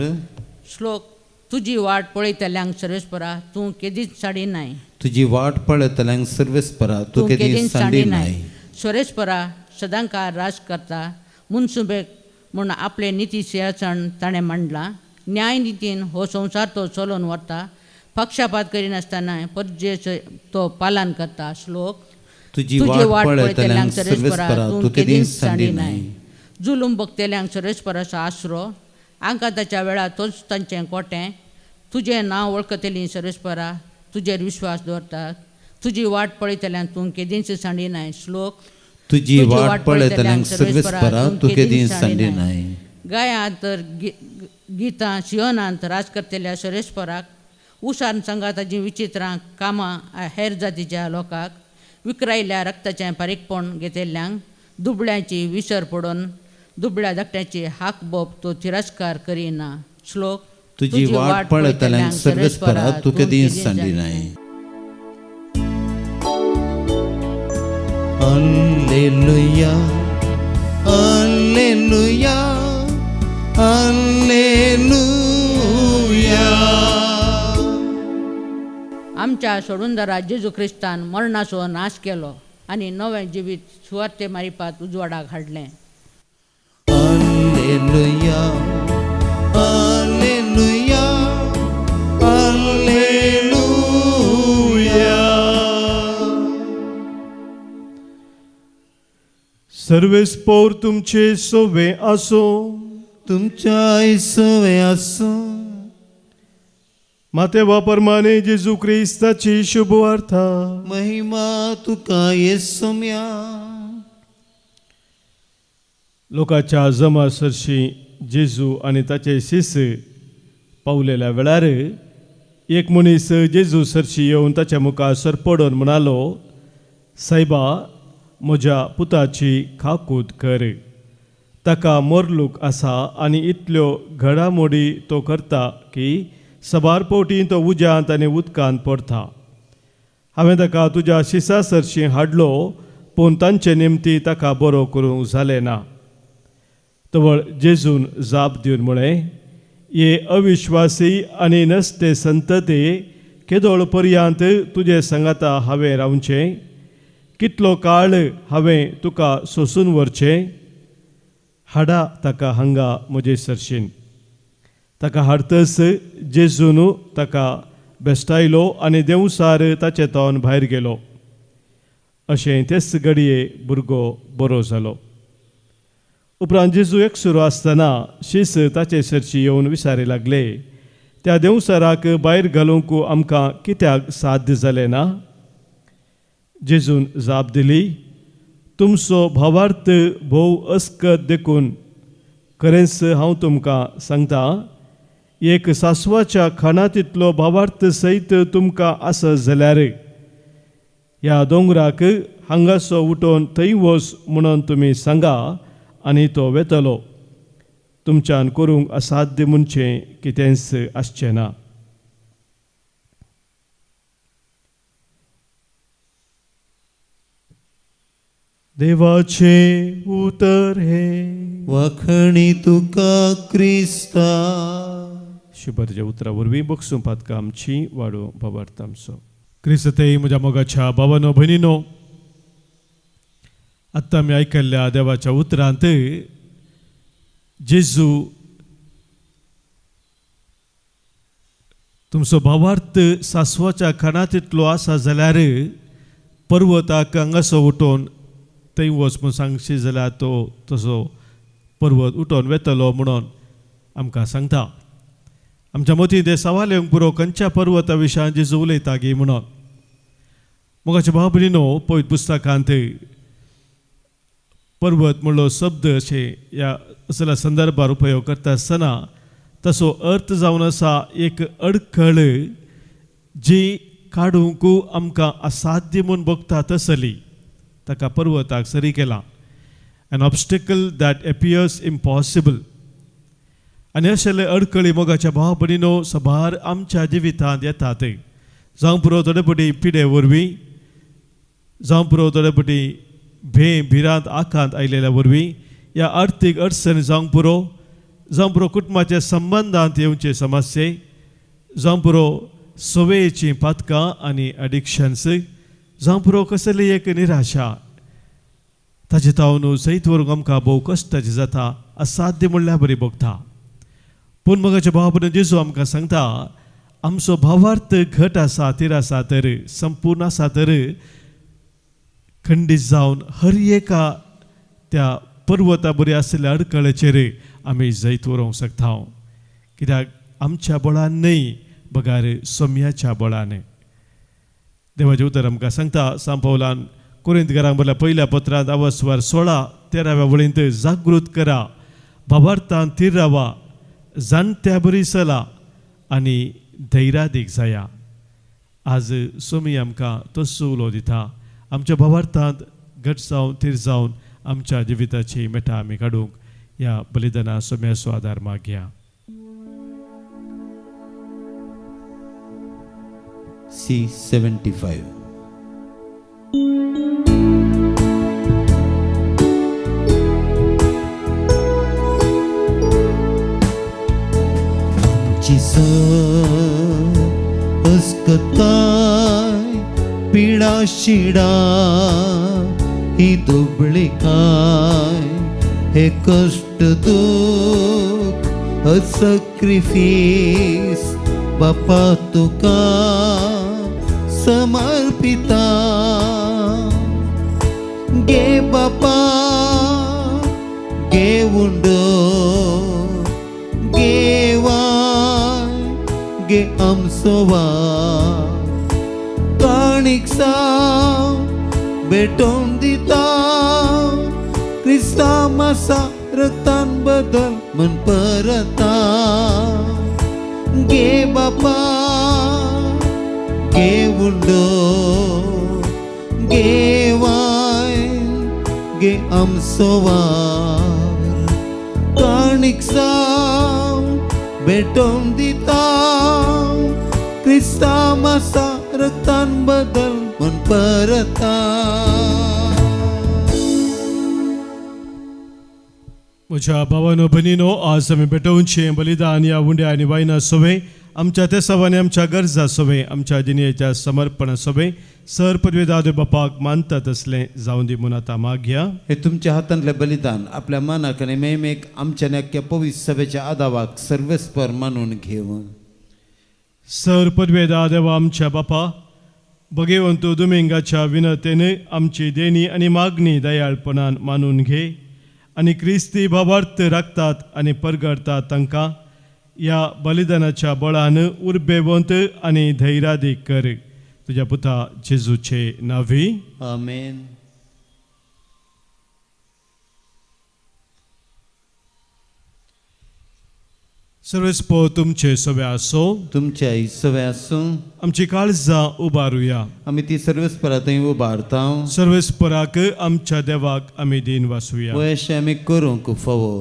श्लोक. तुजी वाट पळयतल्यांक सर्वेस्परा तूं केदीच साडिनाय. तुजी वाट पळयतल्यांक सर्वेस्परा तूं केदीच सांडिनाय. सर्वेस्परा सदांकाळ राज करता, मुनसुबेक म्हूण आपले निती सिंहासन ताणें मांडलां. न्याय नितीन हो संवसार तो चलोवन व्हरता, पक्षपात करिनासतना परजेचो तो पालन करता. श्लोक. तुजी वाट पळयतल्यांक सर्वेस्परा तूं केदीच सांडिनाय. जुलूम भोगतेल्यांक सर्वेस्पराचो आसरो आंकाताच्या वेळार तोच तांचें कोटें. तुजें नांव वळखतलीं सर्वेस्परा तुजेर विश्वास दवरतात. तुजी वाट पळयतल्यांक तूं केदींच सांडिनाय. श्लोक. तुजी वाट पळयतल्यांक सर्वेस्परा तूं केदींच सांडिनाय. गायांत तर गितां सियोनांत राज करतल्या सर्वेस्पराक उसान सांगाताचीं विचित्रां कामां हेर जातीच्या लोकांक विक्रायल्या रक्ताचें फारीकपण घेतिल्ल्यांक दुबळ्यांची विसर पडून दुबळ्या धाकट्याची हाक बोब तो तिरस्कार करिना. श्लोक. तुजी वाट पळयतल्यांक सर्वेस्परा तूं केदींच सांडिनाय. Alleluia, alleluia, alleluia. आमच्या सोडूनदारा जेजू क्रिस्तान मरणाचो नाश केलो आनी नवें जिवीत सुवार्ते मारिपात उजवाडाक हाडलें. Alleluia, alleluia, alleluia. सर्वेस्पोर तुमचे सोवे आसो. तुमच्या सोवे आसूं. मातेवा परमाने जेजू क्रिस्ताची शुभवार्ता. महिमा तुका येसम्या. लोकांच्या जमा सरशी जेजू आनी ताचे शिस पावलेल्या वेळार एक मनीस जेजू सरशी येवन ताच्या मुखार सरपडून म्हणालो, सायबा म्हज्या पुताची खाकूत कर. ताका मोरलूक आसा आनी इतल्यो घडामोडी तो करता की सबार पवटी तो उज्यांत आनी उदकांत पडटा. हांवें ताका तुज्या शिसा सरशी हाडलो पूण तांचे निमती ताका बरो करूंक जालें ना. तवळ जेजून जाप दिवन म्हळें, ये अविश्वासी आनी नस्ते संतते केदोळ पर्यांत तुजे सांगाता हांवें रावचें? कितलो काळ हांवें तुका सोसून व्हरचें? हाडा ताका हांगा म्हजे सरशीन. ताका हाडतच जेजून ताका बेस्टायलो आनी देंवसार ताचे तोंड भायर गेलो. अशें तेच घडये भुरगो बरो जालो. उपरांत जेजू एकसुरो आसतना शीस ताचे सरशी येवन विचारी लागले, त्या देंवसाराक भायर घालूंक आमकां कित्याक साध्य जालें ना? जेजून जाप दिली, तुमचो भावार्थ भोव अस्कत देखून खरेंच हांव तुमकां सांगता, एक सासवाच्या खाणा तितलो भावार्थ सयत तुमकां आसत जाल्यार ह्या दोंगराक हांगासो उठोवन थंय वच म्हणून तुमी सांगा आनी तो वेतलो. तुमच्यान करूंक असाध्य म्हणचें कितेंच आसचें ना. देवाचें उतर हें. वखणी तुका क्रिस्ता. शुभरच्या उतरा वरवीं बक्षूं पातकां आमची वाडो भावार्थ आमचो. क्रिस्तय म्हज्या मोगाच्या भावानो भयणीनो, आत्तां आमी आयकल्ल्या देवाच्या उतरांत जेजू तुमचो भावार्थ सासवाच्या खाणा तितलो आसा जाल्यार पर्वताक हांगासो उठोवन थंय वच म्हूण सांगशी जाल्यार तो तसो पर्वत उठोवन वेतलो म्हणून आमकां सांगता. आमच्या मतीं ते सवाल येवंक पुरो खंयच्या पर्वता विशयान जेजू उलयता गी म्हणून. मोगाचे भाव भयणीनो, पवित्र पुस्तकांत पर्वत म्हणलो शब्द अशें ह्या असल्या संदर्भार उपयोग करता आसतना तसो अर्थ जावन आसा एक अडखळ जी काडूंक आमकां असाध्य म्हूण भोगता तसली, ताका पर्वताक सरी केला. An obstacle that appears impossible. आनी अशेले अडखळी मोगाच्या भाव भयणीनो सबार आमच्या जिवितांत येतात. जावं पुरो थोडे फावटी पिडे वरवीं, जावं पुरो थोडे फावटी भें भिरांत आकांत आयलेल्या वरवीं, या आर्थीक अडचण जावंक पुरो, जावं पुरो कुटुंबाच्या संबंदांत येवचे समस्ये, जावं पुरो सवयेचीं पातकां आनी एडिक्शन्स, जावं पुरो कसली एक निराशा, ताजे तावन सयत व्हरूंक आमकां भोव कश्टाचें जाता, असाध्य म्हणल्यार बरी भोगता. पूण मोगाच्या भाव भयणीनो, जेजू आमकां सांगता आमचो भावार्थ घट आसा, थीर आसा तर, संपूर्ण आसा तर खंडीत जावन हर एका त्या पर्वता बरी आशिल्ल्या अडकळेचेर आमी जैत उरोवंक शकता, कित्याक आमच्या बळान न्हय बगार सोम्याच्या बळान। देवाचें उतर आमकां सांगता सांपवलान कोरिंतकारांक बरयल्या पयल्या पत्रांत अवस्वार 16-13 वळींत, जागृत करा, भावार्थान थीर रावा, जाणत्या बरी चला आनी धैर्यादीक जाया। आज सोमी आमकां तसो उलो दिता, आमच्या भावार्थांत घट जावन थीर जावन आमच्या जिविताची मेटां आमी काडूंक ह्या बलिदाना सोम्याचो आदार मागया। C75. आमची अस्कताय पिडा शिडा ही दुबळी काय, हे कष्ट दुःख सक्रिफीस बापा तुका समर्पिता। गे बापा गे उंडो गे वाय गे आमचो वाय, काणीक साव भेटोवन दिता, क्रिस्तांव आसा रक्तान बदल मन परता। गे बापा गे उंडो गे वाय गे आमचो वार, काणीक साव भेटोवन दिता, क्रिस्तांव आसा रक्तान बदल मन परता। म्हज्या भावानो भयणीनो, आज आमी भेटोवचें बलिदान ह्या उंड्या आनी वायना सोवे, आमच्या तेसावांनी आमच्या गरजा सोवे, आमच्या जिणेच्या समर्पणा सोवे सर पदवी बापाक मानता तसलें जावं दी म्हूण आतां मागया। हे तुमच्या हातांतलें बलिदान आपल्या मनाक आनी मेमेक आमच्या नाक्या पवित्र सभेच्या आदावाक सर्वेस्पर मानून घेवन। सर पदवे देवा आमच्या बापा, भगेवंतू दुमिंगाच्या विनतेन आमची देणी आनी मागणी दयाळपणान मानून घे आनी क्रिस्ती भावार्थ राखतात आनी परगडतात तांकां ह्या बलिदानाच्या बळान उर्बेवंत आनी धैर्यादीक कर, तुज्या पुता जेजूचे नांवी आमेन। सर्वेस्पो तुमचे सवे आसो, तुमच्या सवे आसूं। आमची काळजां उबारुया, आमी ती सर्वेस्परा थंय उबारता। सर्वेस्पराक आमच्या देवाक आमी दीन वासुया, अशें आमी करूंक फावो।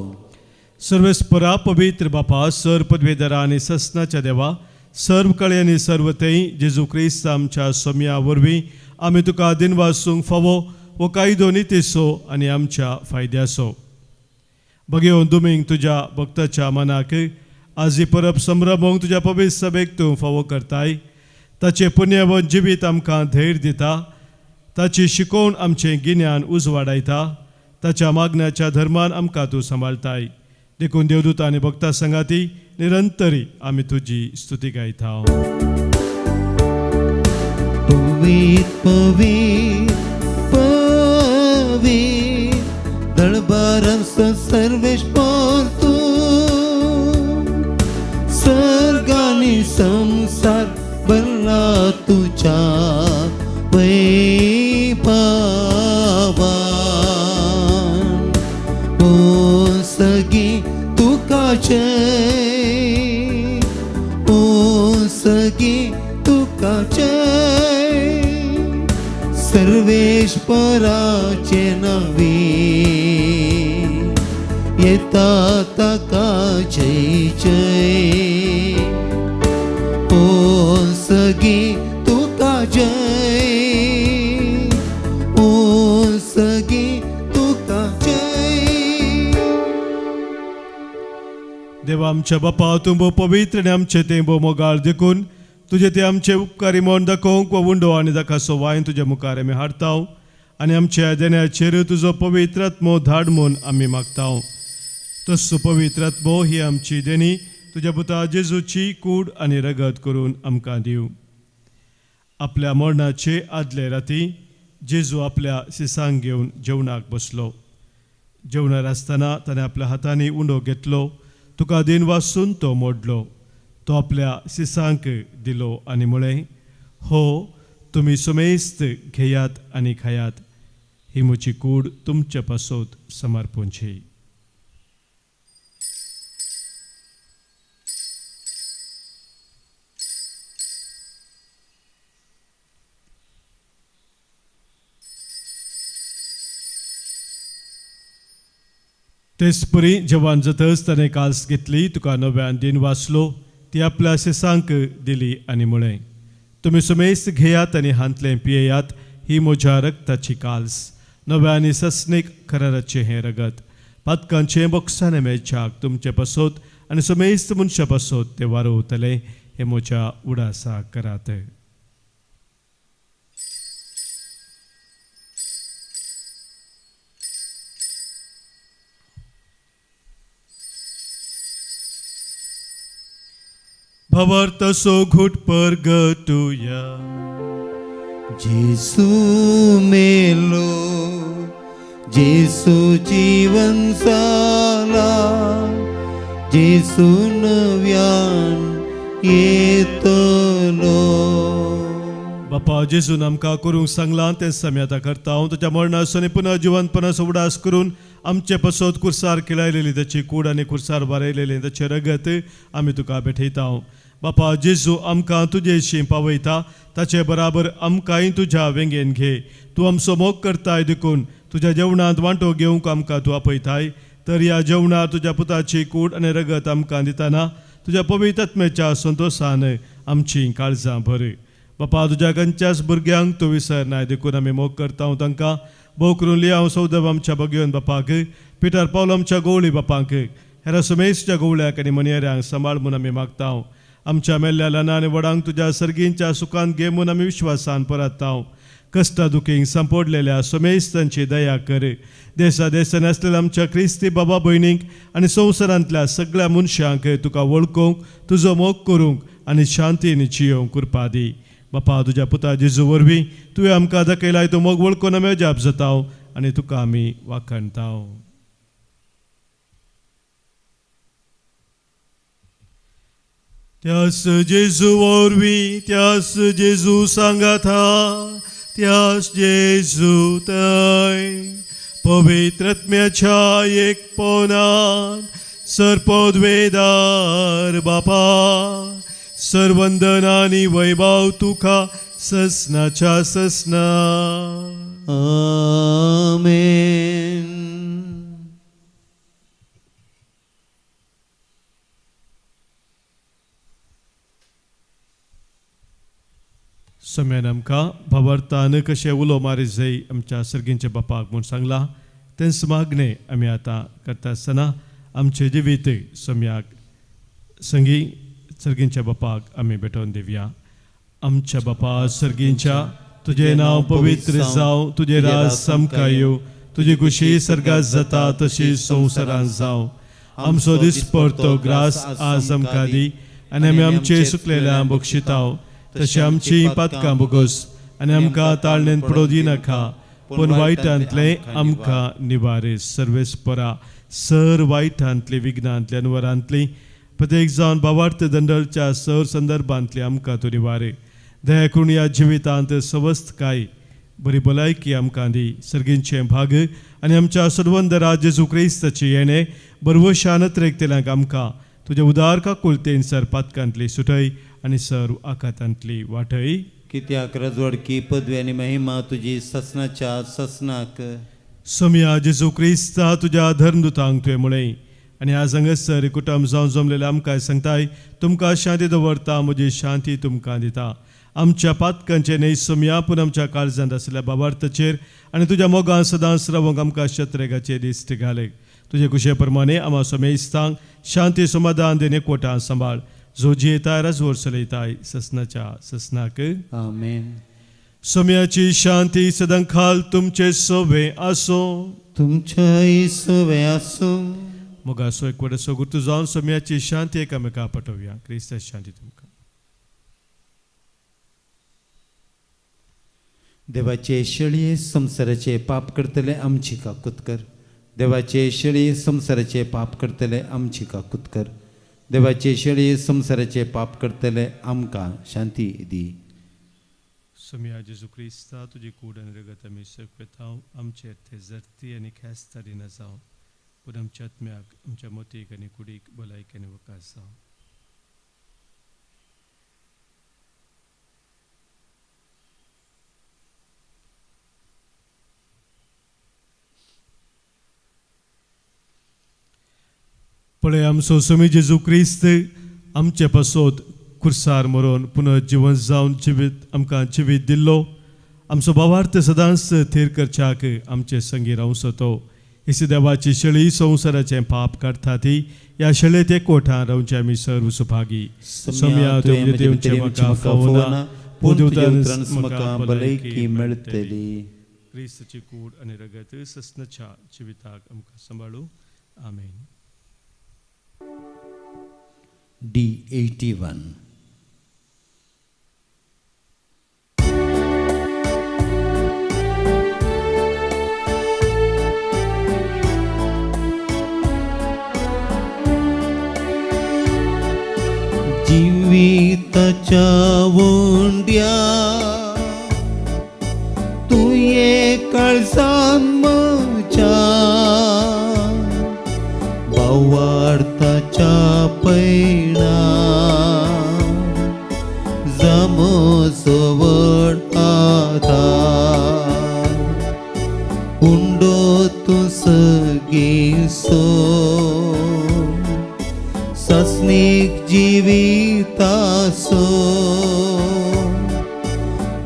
सर्वेस्परा पवित्र बापा, सर पदवेदारा आनी ससनाच्या देवा, सर्व कळे आनी सर्व थंय जेजू क्रिस्त आमच्या सोम्या वरवीं आमी तुका दीन वासूंक फावो हो कायदो नितीचो आनी आमच्या फायद्याचो। बगेवन दुमींग तुज्या भक्ताच्या मनाक आज ही परब संभ्रमोंक तुज्या पवित्र सभेक तूं फावो करताय, ताचें पुण्यवंत जिवीत आमकां धैर्य दिता, ताची शिकोवण आमचें गिन्यान उजवाडायता, ताच्या मागण्याच्या धर्मान आमकां तूं सांबाळटाय। देखून देवदूत आनी भक्ता संगाती निरंतरी आमी तुजी स्तुती गायता। पवित्र पवित्र पवित्र दळबारांचो सर्वेस्पर तूं, सर्ग आनी संवसार भरला तुज्या वैभवान। ओ सगी तुका जय, ओ सगी तुका जय, सर्वेश्वराचे नांवी येता ताका जय जय। ओ सगी तुका जय, ओ सगी तुका जय। देवा आमच्या बापा, तूं भोव पवित्र आनी आमचें तें भोव मोगाळ देखून तुजें तें आमचें उपकारी म्हूण दाखोवंक वा उंडो आनी दाखाचो वायन तुज्या मुखार आमी हाडता आनी आमच्या देण्याचेर तुजो पवित्र आत्मो धाड म्हूण आमी मागता। तस्सो पवित्र आत्मो ही आमची देणी तुज्या पुता जेजूची कूड आनी रगत करून आमकां दिवं। आपल्या मरणाचे आदले राती जेजू आपल्या सिसांक घेवन जेवणाक बसलो। जेवणार आसतना ताणें आपल्या हातांनी उंडो घेतलो, तुका दिन वासून तो मोडलो, तो आपल्या शिसांक दिलो आनी म्हळें, हो तुमी सुमेस्त घेयात आनी खायात, ही म्हजी कूड तुमचे पासत समर्पूंची. तेचपरी जेवण जातच ताणें काल्स घेतली, तुका नव्यान दिन वाचलो, ती आपल्या शिसांक दिली आनी म्हळें, तुमी सुमेस्त घेयात आनी हांतलें पियेयात, ही म्हज्या रक्ताची काल्स, नव्या आनी सस्नीक कराराचें हें रगत, पातकांचें बोक्साने मेळच्याक तुमचे पासत आनी सुमेस्त मनशा पासत तें वारोवतलें, हें म्हज्या उडासा करात. भावार्थ सो घुट परगटुया. जेसू मेलो, जेसू जीवन जाला, जेसू नव्यान येतलो. बापा जेजून आमकां करूंक सांगलां तें आमी आतां करता. हांव ताच्या मरणाचो आनी पुनः जिवनपणाचो उडास करून आमचे पसत कुर्सार किळायलेली ताची कूड आनी कुर्सार बारयलेलें ताचें रगत आमी तुका भेटयता. बापा जेजू आमकां तुजेशी पावयता, ताचे बराबर आमकांय तुज्या वेंगेन घे. तूं आमचो मोग करताय देखून तुज्या जेवणांत वांटो घेवंक आमकां तूं आपयताय. तर ह्या जेवणार तुज्या पुताची कूड आनी रगत आमकां दितना तुज्या पवित्र आत्म्याच्या संतोशान आमचीं काळजां भर. बापा तुज्या खंयच्याच भुरग्यांक तूं विसरनाय देखून आमी मोग करता तांकां. भोव करून लियांव सौदब आमच्या बगयोन बापाक, पिटर पावल आमच्या गोवळी बापांक, हेरा सुमेशच्या गोवळ्याक आनी मनयेऱ्यांक सांबाळ म्हूण आमी मागता. आमच्या मेल्ल्या ल्हान आनी व्हडांक तुज्या सर्गींच्या सुखान घे म्हूण आमी विश्वासान परतता. कश्टा दुखींक सांपडलेल्या सुमेश तांची दया कर. देशा देशान आसलेल्या आमच्या क्रिस्ती बाबा भयणींक आनी संवसारांतल्या सगळ्या मनशांक तुका वळखूंक, तुजो मोग करूंक आनी शांतीन जियोवंक कृपा दी. बापा तुज्या पुता जेजू वरवीं तुवें आमकां दाखयलाय तो मोग वळखून आमी अजाप जाता आनी तुका आमी वाखणता. त्यास जेजू वरवीं, त्यास जेजू सांगाता, त्यास जेजू थंय पवित्र आत्म्याच्या एकपणान सर्पद्वेदार बापा सर्वंदन आनी वैभव तुका ससनाच्या ससना. आमेन. सम्यान आमकां भावार्थान कशें उलो मारी जाय आमच्या सर्गींच्या बापाक म्हूण सांगलां तेंच मागणें आमी आतां करता आसतना आमचें जिवीत सम्याक संगी सर्गींच्या बापाक आमी भेटोवन दिवया. आमच्या बापा सर्गींच्या, तुजें नांव पवित्र जावं, तुजें राज आमकां येवं, तुजी खुशी सर्गात जाता तशी संवसारांत जावं. आमचो दिसपडतो ग्रास आज आमकां दी आनी आमी आमचे सुकलेल्या बक्षिताव तशें आमची पातकां बोगस आनी आमकां ताळणेन पडो दिनाका, पूण वायटांतलें आमकां निवारे. सर्वेस्परा सर वायटांतली विघ्नांतली अनवरांतली प्रत्येक जावन भावार्थ दंडलच्या सर संदर्भांतली आमकां तूं निवारे. दया करून ह्या जिवितांत सवस्तकाय बरी भलायकी आमकां दी. सर्गींचें भाग आनी आमच्या सर्वंदरा जेजू क्रिस्ताची येणें बरवशान त्रेकतेल्यांक आमकां तुज्या उदार काकुळतेन सर पातकांतली सुटय आनी सर्व आखातांतली वाटय. कित्याक रजवडकी पदवी आनी महिमा तुजी ससनाच्या ससनाक. सोमया जेजू क्रिस्ता तुज्या धर्मदुतांक तुवें म्हळें आनी आज हांगासर कुटुंब जावन जमलेले आमकां सांगताय, तुमकां शांती दवरता, म्हजी शांती तुमकां दिता. आमच्या पातकांचें न्हय सोमया, पूण आमच्या काळजांत आशिल्ल्या बाबार्थाचेर आनी तुज्या मोगान सदांच रावंक आमकां शत्रेगाचे दिश्ट घाले. तुजे कुशे प्रमाणे आमा समेस्तांक शांती समाधान देणे कोटां सांबाळ, जो जियेताय राजवर चलयताय ससनाच्या ससनाक. आमेन. सोम्याची शांती सदांखाल तुमचे सोवे आसो, तुमच्याय सोवे आसूं. मोगासो एकवटाचो गुर्तू जावन सोम्याची शांती एकामेका पटोवया. क्रिस्ता शांती तुमकां. देवाचे शेळये संवसाराचे पाप करतले आमची काकूत कर. देवाचे शेळी संवसाराचे पाप करतले आमची काकूत कर. देवाचे शेळी संवसाराचे पाप करतले आमकां शांती दी. सोम्या जेजू क्रिस्ता, तुजी कूड आनी रगत आमी सकवेता, आमचेर ते जरती आनी ख्यास्त दिना जावं, पूण आमच्या आत्म्याक, आमच्या मतीक आनी कुडीक भलायकी आनी वकास जावं. पळय आमचो स्वामी जेजू क्रिस्त आमचे पासत खुर्सार मरोन पुनर्जिवन जावन जिवीत आमकां जिवीत दिल्लो. आमचो भावार्थ सदांच थीर करच्याक आमचे संगी रावचो तो. इसी देवाची शेळी संवसाराचें पाप काडटा ती ह्या शेळेत एकवटान रावचे आमी सर्व सुभागी. सोम्या तुवें दिवचें म्हाका फावना, पूण तुज्या उतरान म्हाका भलायकी मेळटली. क्रिस्ताची कूड आनी रगत सस्नाच्या जिविताक आमकां सांबाळू. आमेन. D81. जिविताच्या उंड्या तुये काळजान म्हज्या भावार्थाच्या पैणा जमो सवड आधार उंडो तूं सगीसो सस्नीक जिवितासो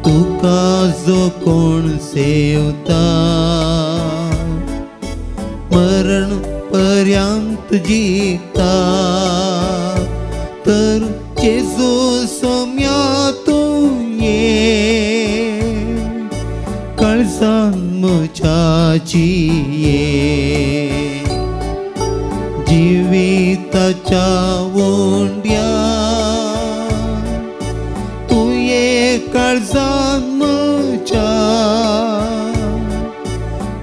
तुका जो कोण सेवता मरण पर्यंत जिता तर जेजू सोम्या तूं ये काळजान म्हज्याची ये जिविताच्या उंड्या तुये काळजान म्हज्या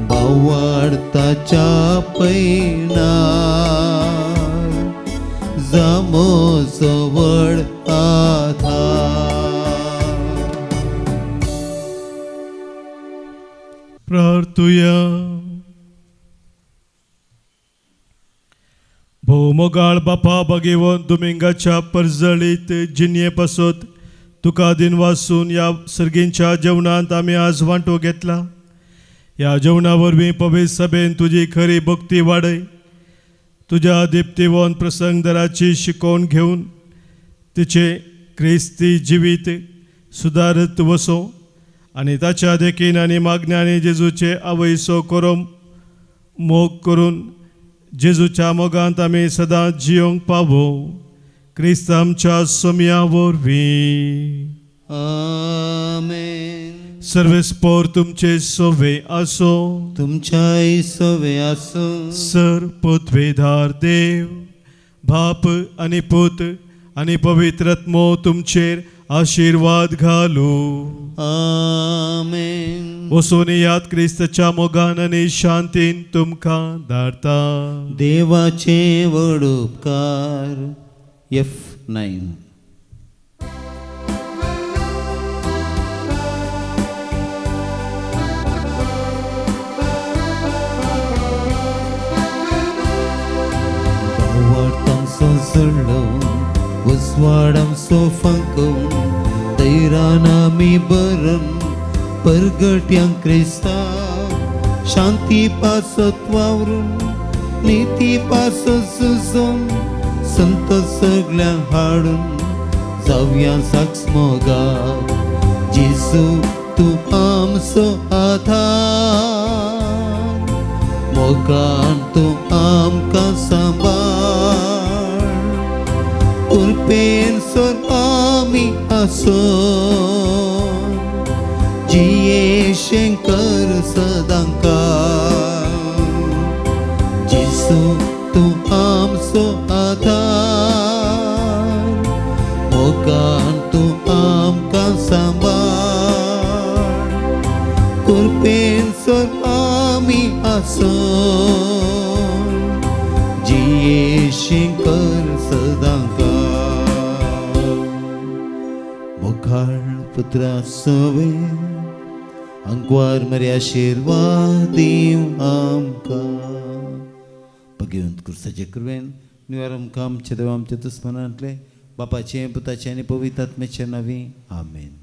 भावार्थाच्या पैणार जमो सवड आधार. प्रार्थुया. भोवमोगाळ बापा बागेवन दुमिंगाच्या परजळीत जिणये पासत तुका दिन वासून ह्या सर्गींच्या जेवणांत आमी आज वांटो घेतला. ह्या जेवणा वरवीं पवित्र सभेन तुजी खरी भक्ती वाडय. तुज्या दिप्तीवन प्रसंगदराची शिकोवन घेवन तिचें क्रिस्ती जिवीत सुदारत वसो आनी ताच्या देखीन आनी मागण्यांनी जेजूचे आवयसो करो मोग करून जेजूच्या मोगांत आमी सदां जियोंक पावो. क्रिस्त आमच्या सोम्या वरवीं. आमेन. सर्वेस्पोर तुमचे सोवे आसो. तुमच्याय सोवे आसो. सर पृथ्वीधार देव बाप आनी पूत आनी पवित्र आत्मो तुमचेर आशिर्वाद घालू. आमेन. वचून याद क्रिस्ताच्या मोगान आनी शांतीन तुमकां धाडता. देवाचे व्हड उपकार. F9. भावार्थांचो जळ्ळो उजवाडांचो फांको दैरान आमी बरन परगट्यांक क्रिस्ता शांती पासत वावरून निती पासत सुजून संत सगळ्यांक हाडून जावया साक्ष मोगाक. जेजू तूं आमचो आधार मोगान तूं आमकां सांबाळ उर्पेन सर आमी आसो जिये कर सदांकाळ. जेजू तूं आमचो आधार मोगान तूं आमकां सांबाळ कुरपेन सर आमी पासून जियेशी कर सदांकाळ मुखाळ पुत्रा सवे अंकवार मरे आशिर्वाद दीव आमकां भगवंत क्रिस्ताचे कृपेन निवार आमकां आमच्या देवा आमच्या दुस्मनांतले बापाचें पुताचें आनी पवित्र आत्म्याचे नांवी आमेन.